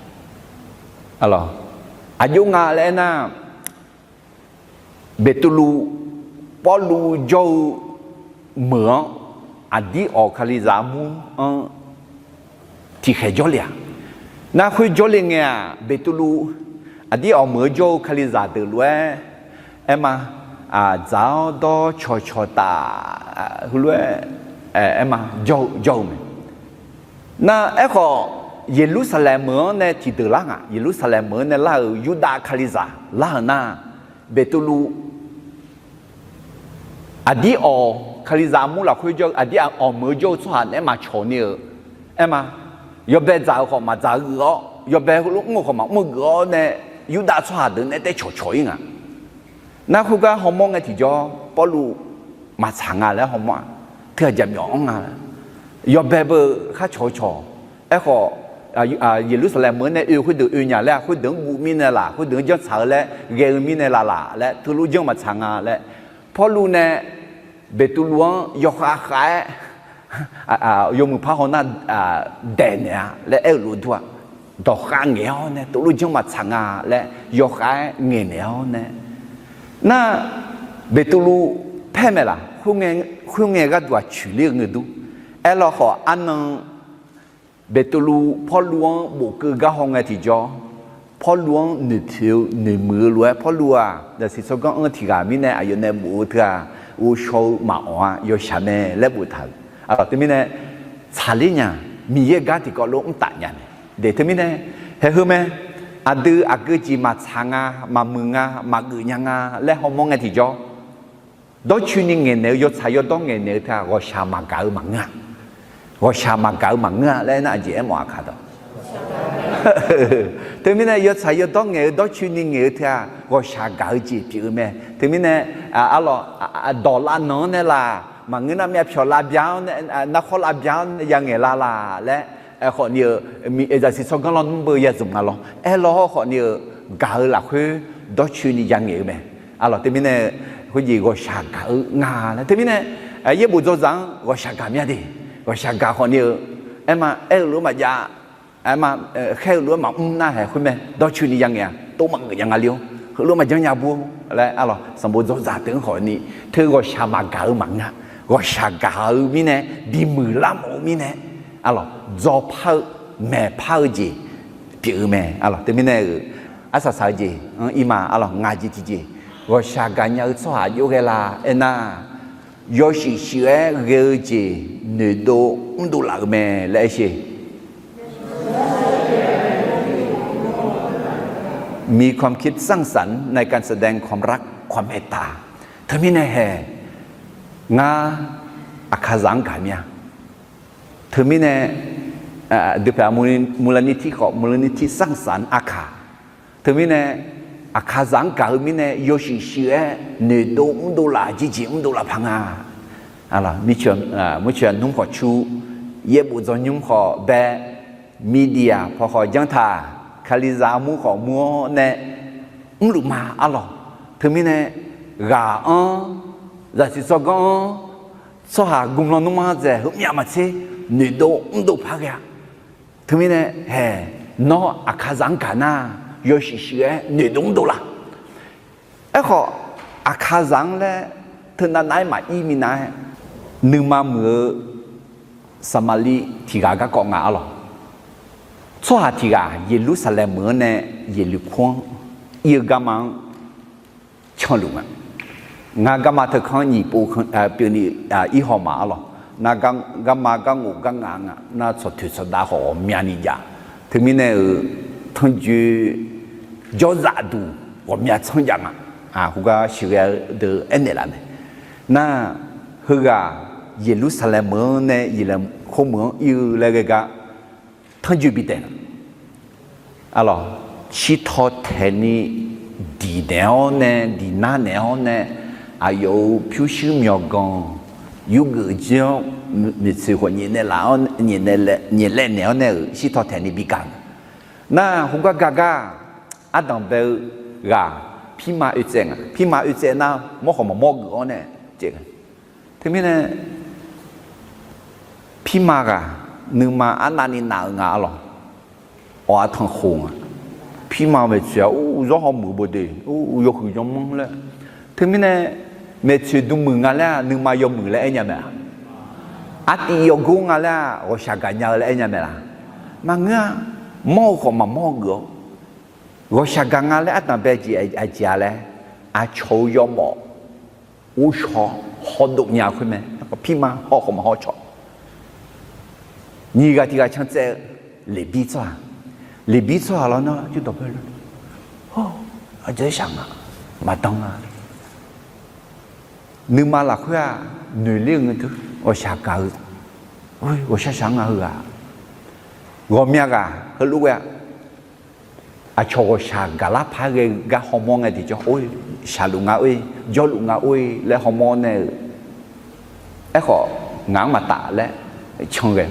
Aqlawq, aqjox nga laer aernar, Beqtuvluv, Pawrluv jawr-eu meuq-anr, aqdir awq Kalizaq armur-anr tiqkhaeq jawrle-aq. Nar khoer jawrle ngae-aq, Beqtuvluv aqdir awq meuq-anr jawr-eu Kalizaq deuq lof-aer, aer ma, dzaq-awr dawr cawqcawq taf, heulof-aer, aer ma, jawr-eu mae. Nar aerkhawf, Yeqlursaqlaeq meuq-anr nae tiqdeuq lar nga. Yeqlursaqlaeq meuq-anr nae lar-euq Yurdav Kalizaq lar-euq nar, Beqtuvluv aqdir awq Kalizaq armur lafkhoer jawr-eu aqdir awq meuq-eu jawr-eu tsawrhaq naeq-aer maqcawq ni-euq, aer ma, yawbae dzaq-euq khawf maqdzaq geuf-awr, yawbae heulof mr-eu khawf maqmr-eu geuf-awr nae, Yurdav tsawrhaq deuq naeq-aer tae cawqcawq-ir nga. Nar khoergar hawmawr ngae tiqjawr, Pawrluv maqtsaq nga laer hawmawr-aq, teughaq jaqmyawf-anr nga. Yawbae beu khar cawq-eu cawq. Aerkhawf, Yeqlursaqlaeq meuq-anr nae oe khoerdeuq oe nya laer-aq, khoerdeuq-anr guv mirnae laf, khoerdeuq-anr janrtsaq-eu laer ghae-eu mirnae laf laf laer, teulof janr maqtsaq nga laer, Pawrluv nae Beqtuvluv-anr yawkhav khav-aer yawmuiq par haw nar daeqnaeq-a laer aer-euq lof dur-aq, dawqkhav ngaeq-awr nae teulof janr maqtsaq nga laer yawkhav-aer ngaeqnaeq-awr nae, nar Beqtuvluv paer mae laf, khoerngae gharduq aqcoeq ler-eu ngeur dur. Aerlawkhawf arnan Beqtuvluv Pawrluv-anr bofkeuv gar haw ngae tiqjawr, Pawrluv-anr noeqpoeq-eu noeqmuiq-eu lof-aer, Pawrluv-aq zaqsiq tsawrganr anr tiq ghaq mirnae aqyawf nae bof-eu teu-aq, ghovshaw-eu maqawq-a, yawshaq mae laer boftaq-euq. Aqlawq teumirnae tsaqler nya, Miqyaer gar tiqkawv lof mr taf nya mae. Deuq teumirnae, haeq heu mae, aqdui aqgeu jeq maqtsaq nga, maqmuiq nga, maqgeuf nya nga laer hawmawr ngae tiqjawr, dawrcoeni ngaeqnaeq-eu, yawtsaq yawdawr ngaeqnaeq-eu teu-aq, ghawqshaq maqgaq-eu maqngeur-a. Ghawqshaq maqgaq-eu maqngeur-a laer aernar, aqjeq aermawf-aq kaq dawq. Teumirnae yawtsaq yawdawr ngaeq-eu dawrcoeni ngaeq-eu teu-aq, ghawqshaq gaq-eu jeq pyeuf-eu mae. Teumirnae, arlawq, dawq lavnanq-anr nae laq, maqngeur nar myavpyawq lavbya-anr nae, narkhawr lavbya-anr nae yangaeq la laq laer, khawfni-euq, zaqsiq tsawrganr lawnmr beu yazmq nga lawr. Aerlawr khawfni-euq gaq-eu lafkhoer dawrcoeni yangaeq-eu mae. Arlawq, teumirnae khoerjeq ghawqshaq gaq-eu nga laer. Teumirnae yaerbof dzawzaq-anr ghawqshaq gaq mya de. Ghawqshaq gaq khawfni-euq, aerma aer-eu lof-aer maqjav, aerma khaer-eu lof-aer maqmr nar haeq khoermae dawrcoeni yangaeq-a. Tov maqgeuf nya nga le-or, heulof maqjanr nya bur-or laer, arlawq, sanqbof dzawzaq teu-anr khawfni teu ghawqshaq maqgaq-eu maqngeur-a. Ghawqshaq gaq-eu mirnae, bimuiq lar mawf-eu mirnae, arlawq, dzawpar-eu, maeqpar-eu jeq pyeuf-eu mae. Arlawq, teumirnae-euq arsaq saq-eu jeq-anr irma, arlawq, ngaq jeq tiqjeq, ghawqshaq gaqnya-eu tsawrhaq jov ghae la aernar, yawshuif shuif-aer ghae-eu jeq noeqdov mrdov laf-euq mae laer aer sher. มีความคิดสร้างสรรค์ในการแสดงความรักความเมตตา Teumirnae hae, ngar aqkaqzaq-anr gaq mir-a. Teumirnae, dui paeq-a, มูลนิธิ khawf มูลนิธิสร้างสรรค์ aqkaq. Teumirnae, aqkaqzaq-anr gaq-eu mirnae yawshuif shuif-aer noeqdov mrdov laf, jeqjeq mrdov laf paq nga. Mrcoeq nmr khawf cu, yaerbof dzawnymr khawf bae, media paw khawf janr taq, kalizaq armur khawf mur-awr nae mrluf ma, arlawq. Teumirnae, ghaq-anr, zaqsiq tsawrganr-anr, tsawrhaq gmlan nmr-anr dzaeq heumyav maqtser noeqdov mrdov paq ghae-a. Teumirnae hae, nawr aqkaqzaq-anr gaq nar, yawshuif shuif-aer noeqdov mrdov laf. Aerkhawf, aqkaqzaq-anr laer teunav nav-aer maqir minav-aer, nuima muiq-eu Saqmaqliv tiq ghaq garkawv nga, arlawq. Tsawrhaq tiq ghaq Yeqlursaqlaeq meuq-anr nae Yeqluq kur-anr ir-eu garma-anr canluf nga. Ngar garma teukanr nyiq pov pyeufni, ir haw ma, arlawq. Nar garma garngof garngav nga. Nar tsawqtoeq tsawqdav khawf ghawqmyani jav. Teumirnae-euq tanrjoe jawrzaf duq ghawqmya tsanr jav nga. Khoergar sheuqghae-eu deuq aernaeq laf mae. Nar, heughaq Yeqlursaqlaeq meuq-anr nae Yeqluq khoer meuq-anr ir-eu laer ghae gar tanrjoe bi taef nga. Arlawq, shirtaw taeqni diq naeq-awr nae, diq nar naeq-awr nae, aqyawf-euq pyurshuir myawqganq yurgeuf jir-awr, maeqtsoeq khawf nyaef naeq laf-awr, nyaef laev naeq-awr nae-euq shirtaw taeqni bi gaq nga. Nar, khoergar gar gar, ardanq bae-eu ghaq pirma oe tsaev nga. Pirma oe tsaev nar, mawr khawf maqmawr geuf-awr nae tsaev nga. Teumirnae, pirma ghaq nuima arnavni nav-eu nga, arlawq. Awq artanq khof nga. Pirma maeqtsoeq-aq, or, zawr hawmuiq bawde, or, yawhuiq yawmanr laer. Teumirnae, maeqtsoeq dm muiq nga laer-aq, nuima yawmuiq laer aer nya mae-a? Artiv yawgor nga laer-aq, ghawqshaq gaqnya-eu laer aer nya mae laf? Maqngeur-a. Mawr-eu khawf maqmawr geuf-awr, ghawqshaq gaq nga laer ardanq bae jeq aqjeq-a laer, aqcawq-eu yawmawf ghovshaw hawdov nya khoer mae. Pirma haw khawf maqhaw cawq. Nyiq ghaq tiq ghaq can tsaev-eu Leqbir tsawrhaq. Leqbir tsawrhaq lawr nar, yurdawq bae lor, aqjeq shaq nga, maqdan nga. Nuima lafkhoer-aq, noeqler-eu ngae deuq ghawqshaq gaq-eu, ghawqshaq shaq nga heughaq. Ghawqmya ghaq heulof ghae-a. Aqcawq ghawqshaq gaqlar paq-aer ghae gar hawmawr ngae tiqjawr, or, shaqluf nga or-e, jawrluf nga or-e laer hawmawr nae-eu. Aerkhawf, ngaq-anr maqtaf laer can ghae,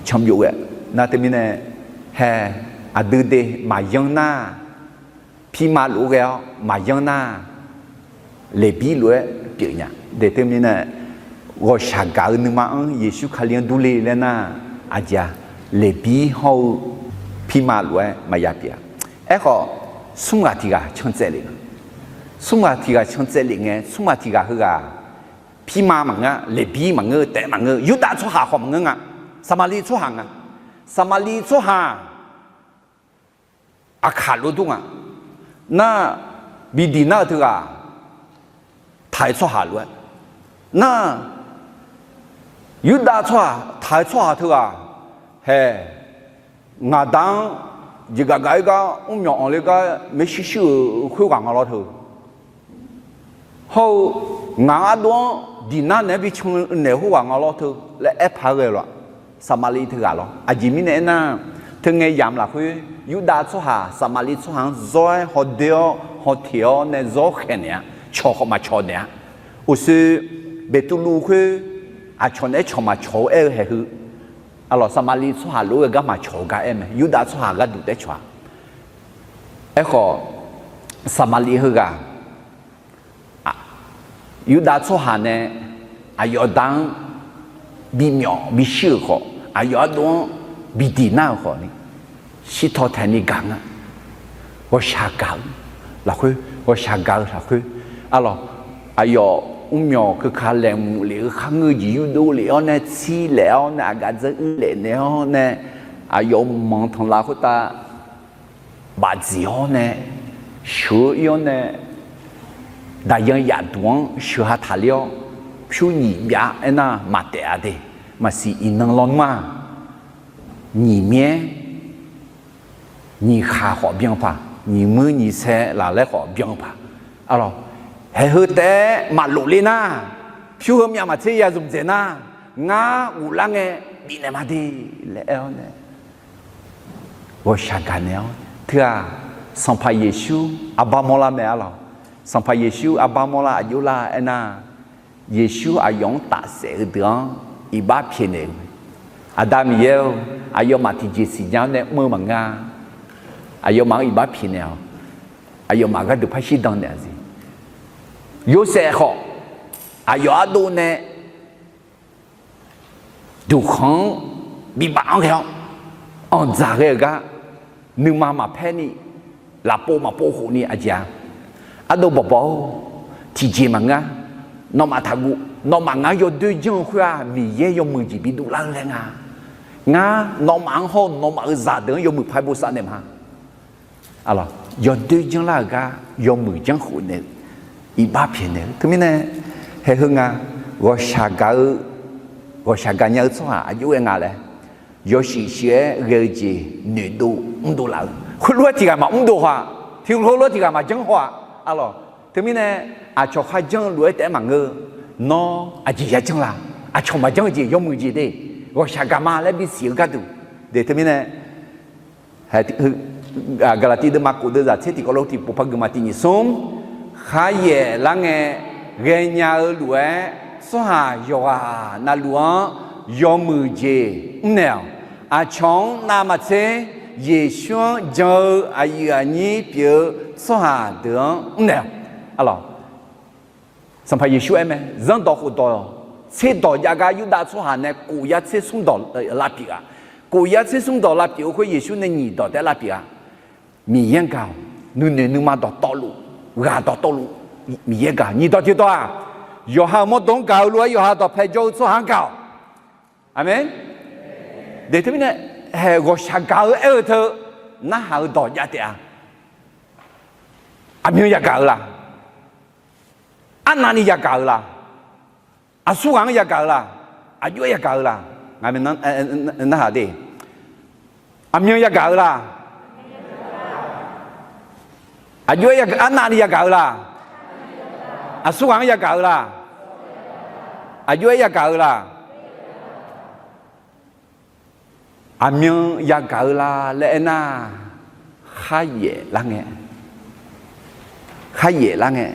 can byov ghae. Nar teumirnae, hae, aqdui de maqyanr nar, pirma lof-aer ghae-awr maqyanr nar, Leqbir lof-aer pyeuf nya. De teumirnae, ghawqshaq gaq-eu nuima-anr Yeqsur Kali-anr durle laer nar, aqjeq-a, Leqbir hawr-eu pirma lof-aer maqya pyeuf-a. Aerkhawf, smr ghaq tiq ghaq can tsaev lef nga. Smr ghaq tiq ghaq can tsaev lef ngae, smr ghaq tiq ghaq heughaq pirma maqngeur, Leqbir maqngeur, taef maqngeur, Yurdav tsawrhaq khawf maqngeur nga. Saqmaqliv tsawrhaq nga. Saqmaqliv tsawrhaq aqkaq lof dur nga. Nar, bi diq nar-eu teughaq, taq-eu tsawrhaq lof-aer. Nar, Yurdav tsawrhaq taq-eu tsawrhaq teughaq, hae, ngaq da-anr jeqgaf gaf-aer gar mrmyawq anqler gar maershuir shuir-euq khoerghaq nga lawr teu. Hawr-eu, ngaq ardov-anr diq nar naeq-aer bi can naeq khoerghaq nga lawr teu laer aer paq-aer ghae lawr. Saqmaqliv teughaq lawr. Aqjeq mirnae aernar, Teungae yamq lafkhoer, Yurdav tsawrhaq Saqmaqliv tsawrhaq-anr zawr-aer hawdoer-awr hawteq-awr nae zawr khaeqnaeq-a. Cawq khawf maqcawq naeq-a. Uqshoe Beqtuvluv khoer, aqcawq naeq-aer cawq maqcawq-eu aer-eu haeq heu, aqlawq, Saqmaqliv tsawrhaq lof-aer gar maqcawq-eu gar aer mae. Yurdav tsawrhaq gharduq taef cawq-a. Aerkhawf, Saqmaqliv heughaq Yurdav tsawrhaq nae aqyawf da-anr bimyawf bishir-euq khawf, aqyawf ardov-anr bidiq nar-euq khawfni, shirtaw taeqni gaq nga. Ghawqshaq gaq-eu lafkhoer, ghawqshaq gaq-eu lafkhoer, aqlawq, aqyawf mrmyawq keuka laeqhmq lef-eu kharngeur jeq yurdov lef-awr nae, tsir laef-awr nae, aqgaf dzeur ir laef naeq-awr nae, aqyawf manq tanqlav khoertav bafdziq-awr nae, sheuq-eu ir-awr nae, daqyan yaf duq-anr sheuq ha taqler-awr, pyur nyiq byav aernar maqtaef-a de. Maqsiq iqnan lawnmr-aq, nyiq myaer nyiq khaq khawf byan paq, nyiq muir nyiq saer laf laer khawf byan paq. Aqlawq, haeq heu taef-aer maqlof ler nar, pyur heu myav maqtser ya zmq dzaeq nar, ngar ghoflar ngae bifnaeq ma de laer aer-awr nae, ghawqshaq gaqnaeq-awr, teu-aq, Sanqpaq Yeqsur arbar mawrlar mae arlawq. Sanqpaq Yeqsur arbar mawrlar aqjox lar aernar, Yeqsur aqyawf-anr tafsaef-eu deuq-anr iqbax pyaeqnaeq-eu mae. Aqda Miqyaer-or, aqyawfmaf tiqjeq siqnya-awr nae mr-eu maqngeur-a. Aqyawfmaf-anr iqbax pyaeqnaeq-awq. Aqyawfmaf gharduq par shirdan naeq-a siq. Yorsaev khawf, aqyawf ardov nae duqkhanq-anr bibaf-anr ghae-awr, anqdzaq ghae-euq gar, nuima maqpaer ni, lafpov maqpov khof ni aqjeq-a. Ardov bawqbawq-or, tiqjeq maqngeur-a. Nawmaf taqguv. Nawmaf ngar yawdoer janr-eu khoer-aq, Miqyaer yawmuiq jeq bidov lar-eu laer nga. Ngar nawmaf-anr hawr-eu nawmaf-euq zaqdeuq-anr yawmuiq paq-aer bosav naeq ma. Aqlawq, yawdoer janrlar-euq gar yawmuiq janrkhof naeq-eu, iqbax pyaeqnaeq-eu. Teumirnae, haeq heu nga, ghawqshaq gaq-eu, ghawqshaq gaqnya-eu tsawrhaq aqjox ghae nga laer, yawshuif shuif-aer ghae-eu jeq noeqdov mrdov laf-eu, khoerlof-aer tiq ghaq maqmrdov haw-aq, tiq ghaq khoerlof-aer tiq ghaq maqjanr haw-aq. Aqlawq, teumirnae, aqcawq kharjanr-eu lof-aer taef-aer maqngeur. Nawr aqjeq yajanr la? Aqcawq maqjanr-eu jeq yawmuiq jeq de, ghawqshaq gaq ma laer bisiq-eu gharduq de. Teumirnae, Gaqlaqtiv deuvma kof deuvzaq tser tiq kawv lof tiq pov par gui ma tiq nyiq smr, kharyaef lar ngae ghaenya-eu lof-aer tsawrhaq yawqghaq navluf-anr yawmuiq jeq mrnaeq-awq. Aqcawq-anr navmaqtser Yeqsur-anr jan-eu aqyuif aqnyir pyeuf-eu tsawrhaq deuq-anr mrnaeq-awq. Aqlawq, Sanqpaq Yeqsur aer mae, zanrdawq khofdawq tserdawq jav gar Yurdav tsawrhaq nae kof yar tser smr dawq lavpyeuf-aq, kof yar tser smr dawq lavpyeuf-eu khoer Yeqsur nae nyiq dawq taef-aer lavpyeuf-aq, Miqyaer-anr gaq-awq. Nuinoeq nuima dawqtawvluf, ghaq dawqtawvluf, Miqyaer gaq. Nyiq dawq tiqdawq-aq, yawqha-euq mawrdo-anr gaq-eu lof-aer yawqha dawqpae jawr-eu tsawrhaq-anr gaq-awq. Aqmeq. De teumirnae, haeq ghawqshaq gaq-eu aer-eu teu, narhaq-eu dawq jav taef-a. Aqmyan yagaq-eu la? Arnavni yagaq-eu la? Aqsurghaq-anr yagaq-eu la? Aqjox-aer yagaq-eu la? Ngaq-aer narhaq de. Aqmyan yagaq-eu la? Aqjox-aer yagaq, arnavni yagaq-eu la? Aqsurghaq-anr yagaq-eu la? Aqjox-aer yagaq-eu la? Aqmyan yagaq-eu la laer aernar, kharyaef lar ngae, kharyaef lar ngae,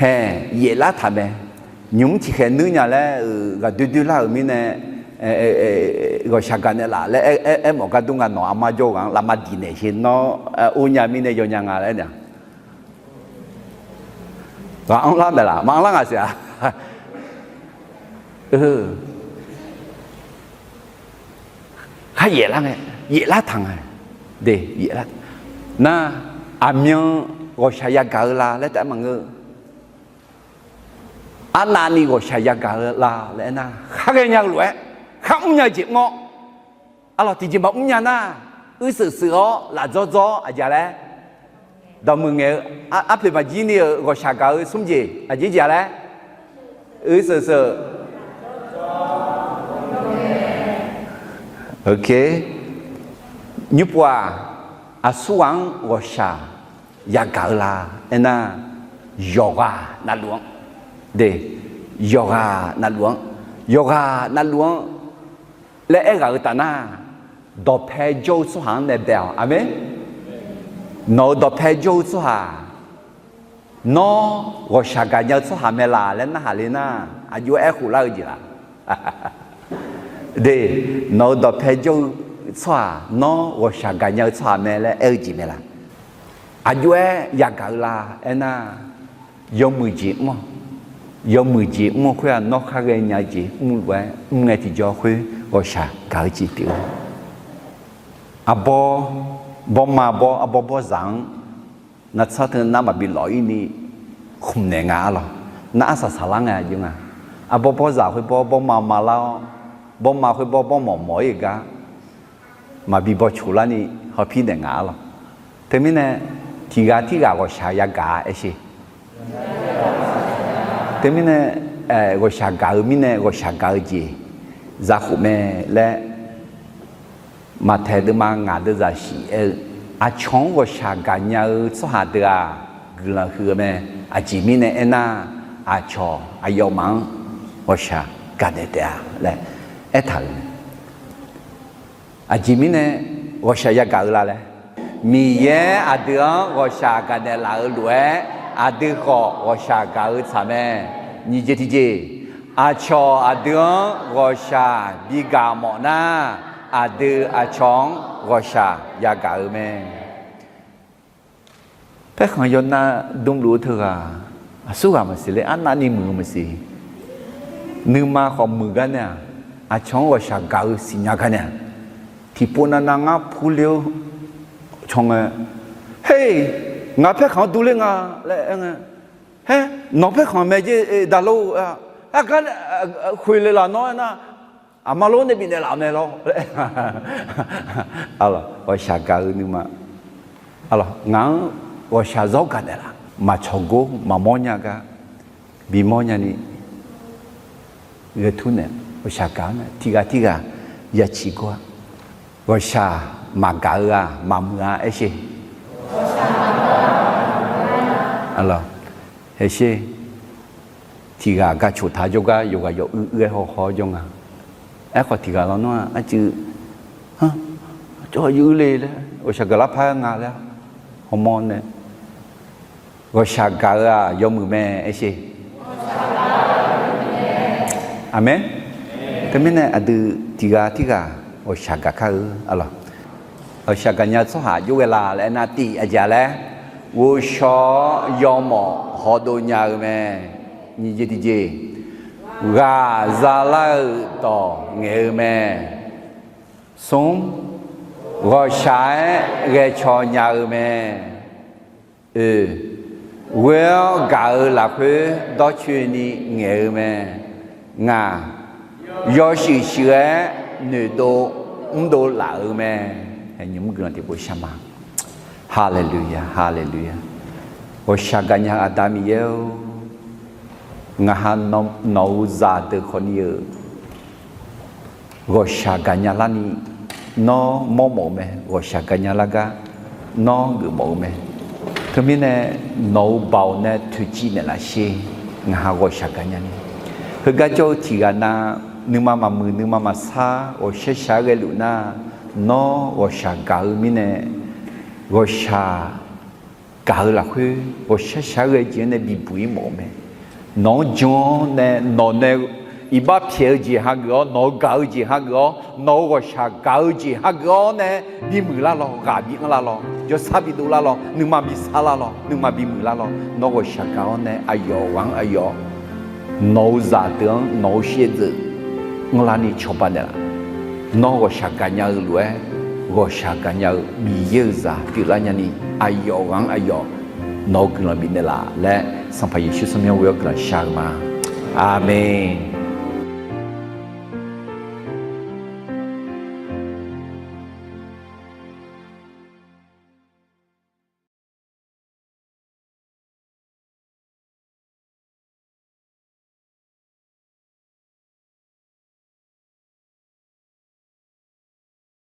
haeq yaef lar taq mae. Nymq-mr tiqkhaeq nuir nya laer-euq ghaqdoer doer lar-euq mirnae, ghawqshaq gaq naeq laf laer aer mawf gar dur nga. Nawq armar jawr-eu ghaq-anr lafma diq naeq sher nawr, or nya mirnae yawnya nga laer nar, ghaq anrlar maeq laf, maqanrlar ngaq siq-a. Kharyaef lar ngae, yaef lar taq nga. De, yaef lar nar, aqmyan ghawqshaq yagaq-eu la laer taef-aer maqngeur. Arnavni ghawqshaq yagaq-eu la laer aernar, khar ghaenya-eu lof-aer, khar mrnya-eu jeq mr-awr, aqlawq tiqjeq maqmr nya nar, uirseuq seuq-awr lafdzawr dzawr-awr aqjeq laer, dawqmuiq ngaeq-eu, arpoeq maqjir ni-euq ghawqshaq gaq-eu smr jeq aqjeq jeq laer, uirseuq seuq Ok. Nymrpov-aq, aqsurghaq-anr ghawqshaq yagaq-eu la aernar, yawqghaq navluf-anr, de, yawqghaq navluf-anr, yawqghaq navluf-anr laer aerghaq-eu taf nar, dawqpae jawr-eu tsawrhaq-anr nae bae-awq. Aqmeq. Nawq-euq dawqpae jawr-eu tsawrhaq, nawr ghawqshaq gaqnya-eu tsawrhaq mae laq laer narhaq le nar, aqjox-aer aerkhof lar-eu jeq laq? De, nawq-euq dawqpae jawr-eu tsawrhaq, nawr ghawqshaq gaqnya-eu tsawrhaq mae laer aer-eu jeq mae laq? Aqjox-aer yagaq-eu la aernar, yawmuiq jeq mr-awq. Yawmuiq jeq mr-eu khoer-aq, nawr khar ghaenya-eu jeq mrlof-aer mr ngae tiqjawr khoer ghawqshaq gaq-eu jeq pyeuf-eu. Arbawr, bawrma bawr, arbawr bawrzaq-anr navtsanr teu nar maqbi lawf-ir ni khmqnaeq nga arlawq. Nar arsaq saqlar ngae aqjox nga. Arbawr bawrzaq khoer bawr bawrma ma lar-awr, bawrma khoer bawr bawrmawq mawq-ir-euq gar maqbi bawcoq larni hawpir naeq nga arlawq. Teumirnae tiqghaq tirghaq ghawqshaq yagaq-a aersher. Teumirnae ghawqshaq gaq-eu mirnae ghawqshaq gaq-eu jeq zakhof mae laer Maqtaeq deuvma ngaq deuvzaq shif aer-eu, aqcawq-anr ghawqshaq gaqnya-eu tsawrhaq deuq-aq, guiqlanq huiq-eu mae. Aqjeq mirnae aernar, aqcawq aqyawfmaf-anr ghawqshaq gaqnaeq taef-a laer aertaq-euq mae. Aqjeq mirnae ghawqshaq yagaq-eu la laer, Miqyaer aqdui-anr ghawqshaq gaqnaeq laf-eu lof-aer, aqdui khawf ghawqshaq gaq-eu tsaq mae. Nyiq jeq tiqjeq, aqcawq aqdui-anr ghawqshaq bigaq mawf nar, aqdui aqcawq-anr ghawqshaq yagaq-eu mae. Paerkhanq yawnav dmluf-eu teughaq aqsurghaq maqsiq laer arnavni muiq-eu maqsiq. Nuima khawf muiq gar nae-aq, aqcawq-anr ghawqshaq gaq-eu siqnya gar nae-aq, tiqpov navnav ngar purler-awr caw ngae, Her, ngaq paerkhanq-anr durler nga laer aer ngae, Her, nawq paerkhanq mae jer daqlor-a, argar khoeq le laf nawr aernar, aqma lor nae bifnaeq laf mae lawr. Ghawqshaq gaq-eu nuima, ngaq-anr ghawqshaq zawr gaqnaeq laf, maqcawq gor maqmawr nya gar bimawr nyani ghae tur nae ghawqshaq gaq-anr nae tiqghaq tirghaq yaciq gor-a. Ghawqshaq maqgaq-eu ghaq maqmuiq-a aersher. Aersher, tiqghaq gaq coq taq jawrgar yawqghaq yawuiq uiq-aer haw haw-awr jawr nga. Aerkhawf tiqghaq lawnmr-aq arcuiv, Cawv yuiq le laer ghawqshaq gaqlar par-aer nga laer hawmawr nae, ghawqshaq gaq-eu-aq yawmuiq mae aersher. Aqmeq. Teumirnae aqdui tiqghaq tirghaq ghawqshaq gaq kar-eu arlawq. Ghawqshaq gaqnya-eu tsawrhaq jov ghae la laer aernar, tiq aqjeq laer, ghovshaw-awr yawmawf hawdov nya-eu mae. Nyiq jeq tiqjeq, ghaq zalar-euq dawq ngaeq-eu mae. Smr, ghawqshaq-aer ghae caw nya-eu mae. Oe, ghoe-awr gaq-eu lafkhoer dawrcoeni ngaeq-eu mae. Ngaq, yawshuif shuif-aer noeqdov mrdov laf-eu mae. Nymq mr guiqlanq tiqpov shar ma. Haleluya, haleluya. Ghawqshaq gaqnya-eu Aqda Miqyaer-or, ngaq ha nawq-euq zaqdeuq khawfni-eu ghawqshaq gaqnya larni nawr mawrmawf-eu mae. Ghawqshaq gaqnya lar gar nawr geufmawf-eu mae. Teumirnae nawq-euq baoq nae toeqciv naeqlaf sher. Ngaq ha ghawqshaq gaqnya ni, heugar jawr-eu tiqghaq nav nuima maqmuiq nuima maqsar ghawqshaq shaq-aer ghaeluf nar, nawr ghawqshaq gaq-eu mirnae ghawqshaq gaq-eu lafkhoer ghawqshaq shaq-aer ghae jeq-anr nae bibuq-ir mawf-eu mae. Nawq-anr jan-awr nae nawq nae iqbax pyaeq-eu jeq hageuf-awr, nawq-eu gaq-eu jeq hageuf-awr, nawq-euq ghawqshaq gaq-eu jeq hageuf-awr nae bimuiq lar lawq, ghaq bi anr lar lawq, jawrsar bidov lar lawq, nuima bisar lar lawq, nuima bimuiq lar lawq. Nawr ghawqshaq gaq-awr nae aqyawf ghaq-anr aqyawf nawq-euq zaqdeuq-anr nawq-euq shaevdzeuf anrlar ni cawba naeqlaf. Nawr ghawqshaq gaqnya-eu lof-aer, ghawqshaq gaqnya-eu Miqyaer-euq zaq pyeuflar nyani, aqyawf ghaq-anr aqyawf nawq-eu guiqlanq bifnaeq laf laer, Sanqpaq Yeqsur tsawrmyanr ghoe-awr guiqlanq shar-eu ma. Aqmeq.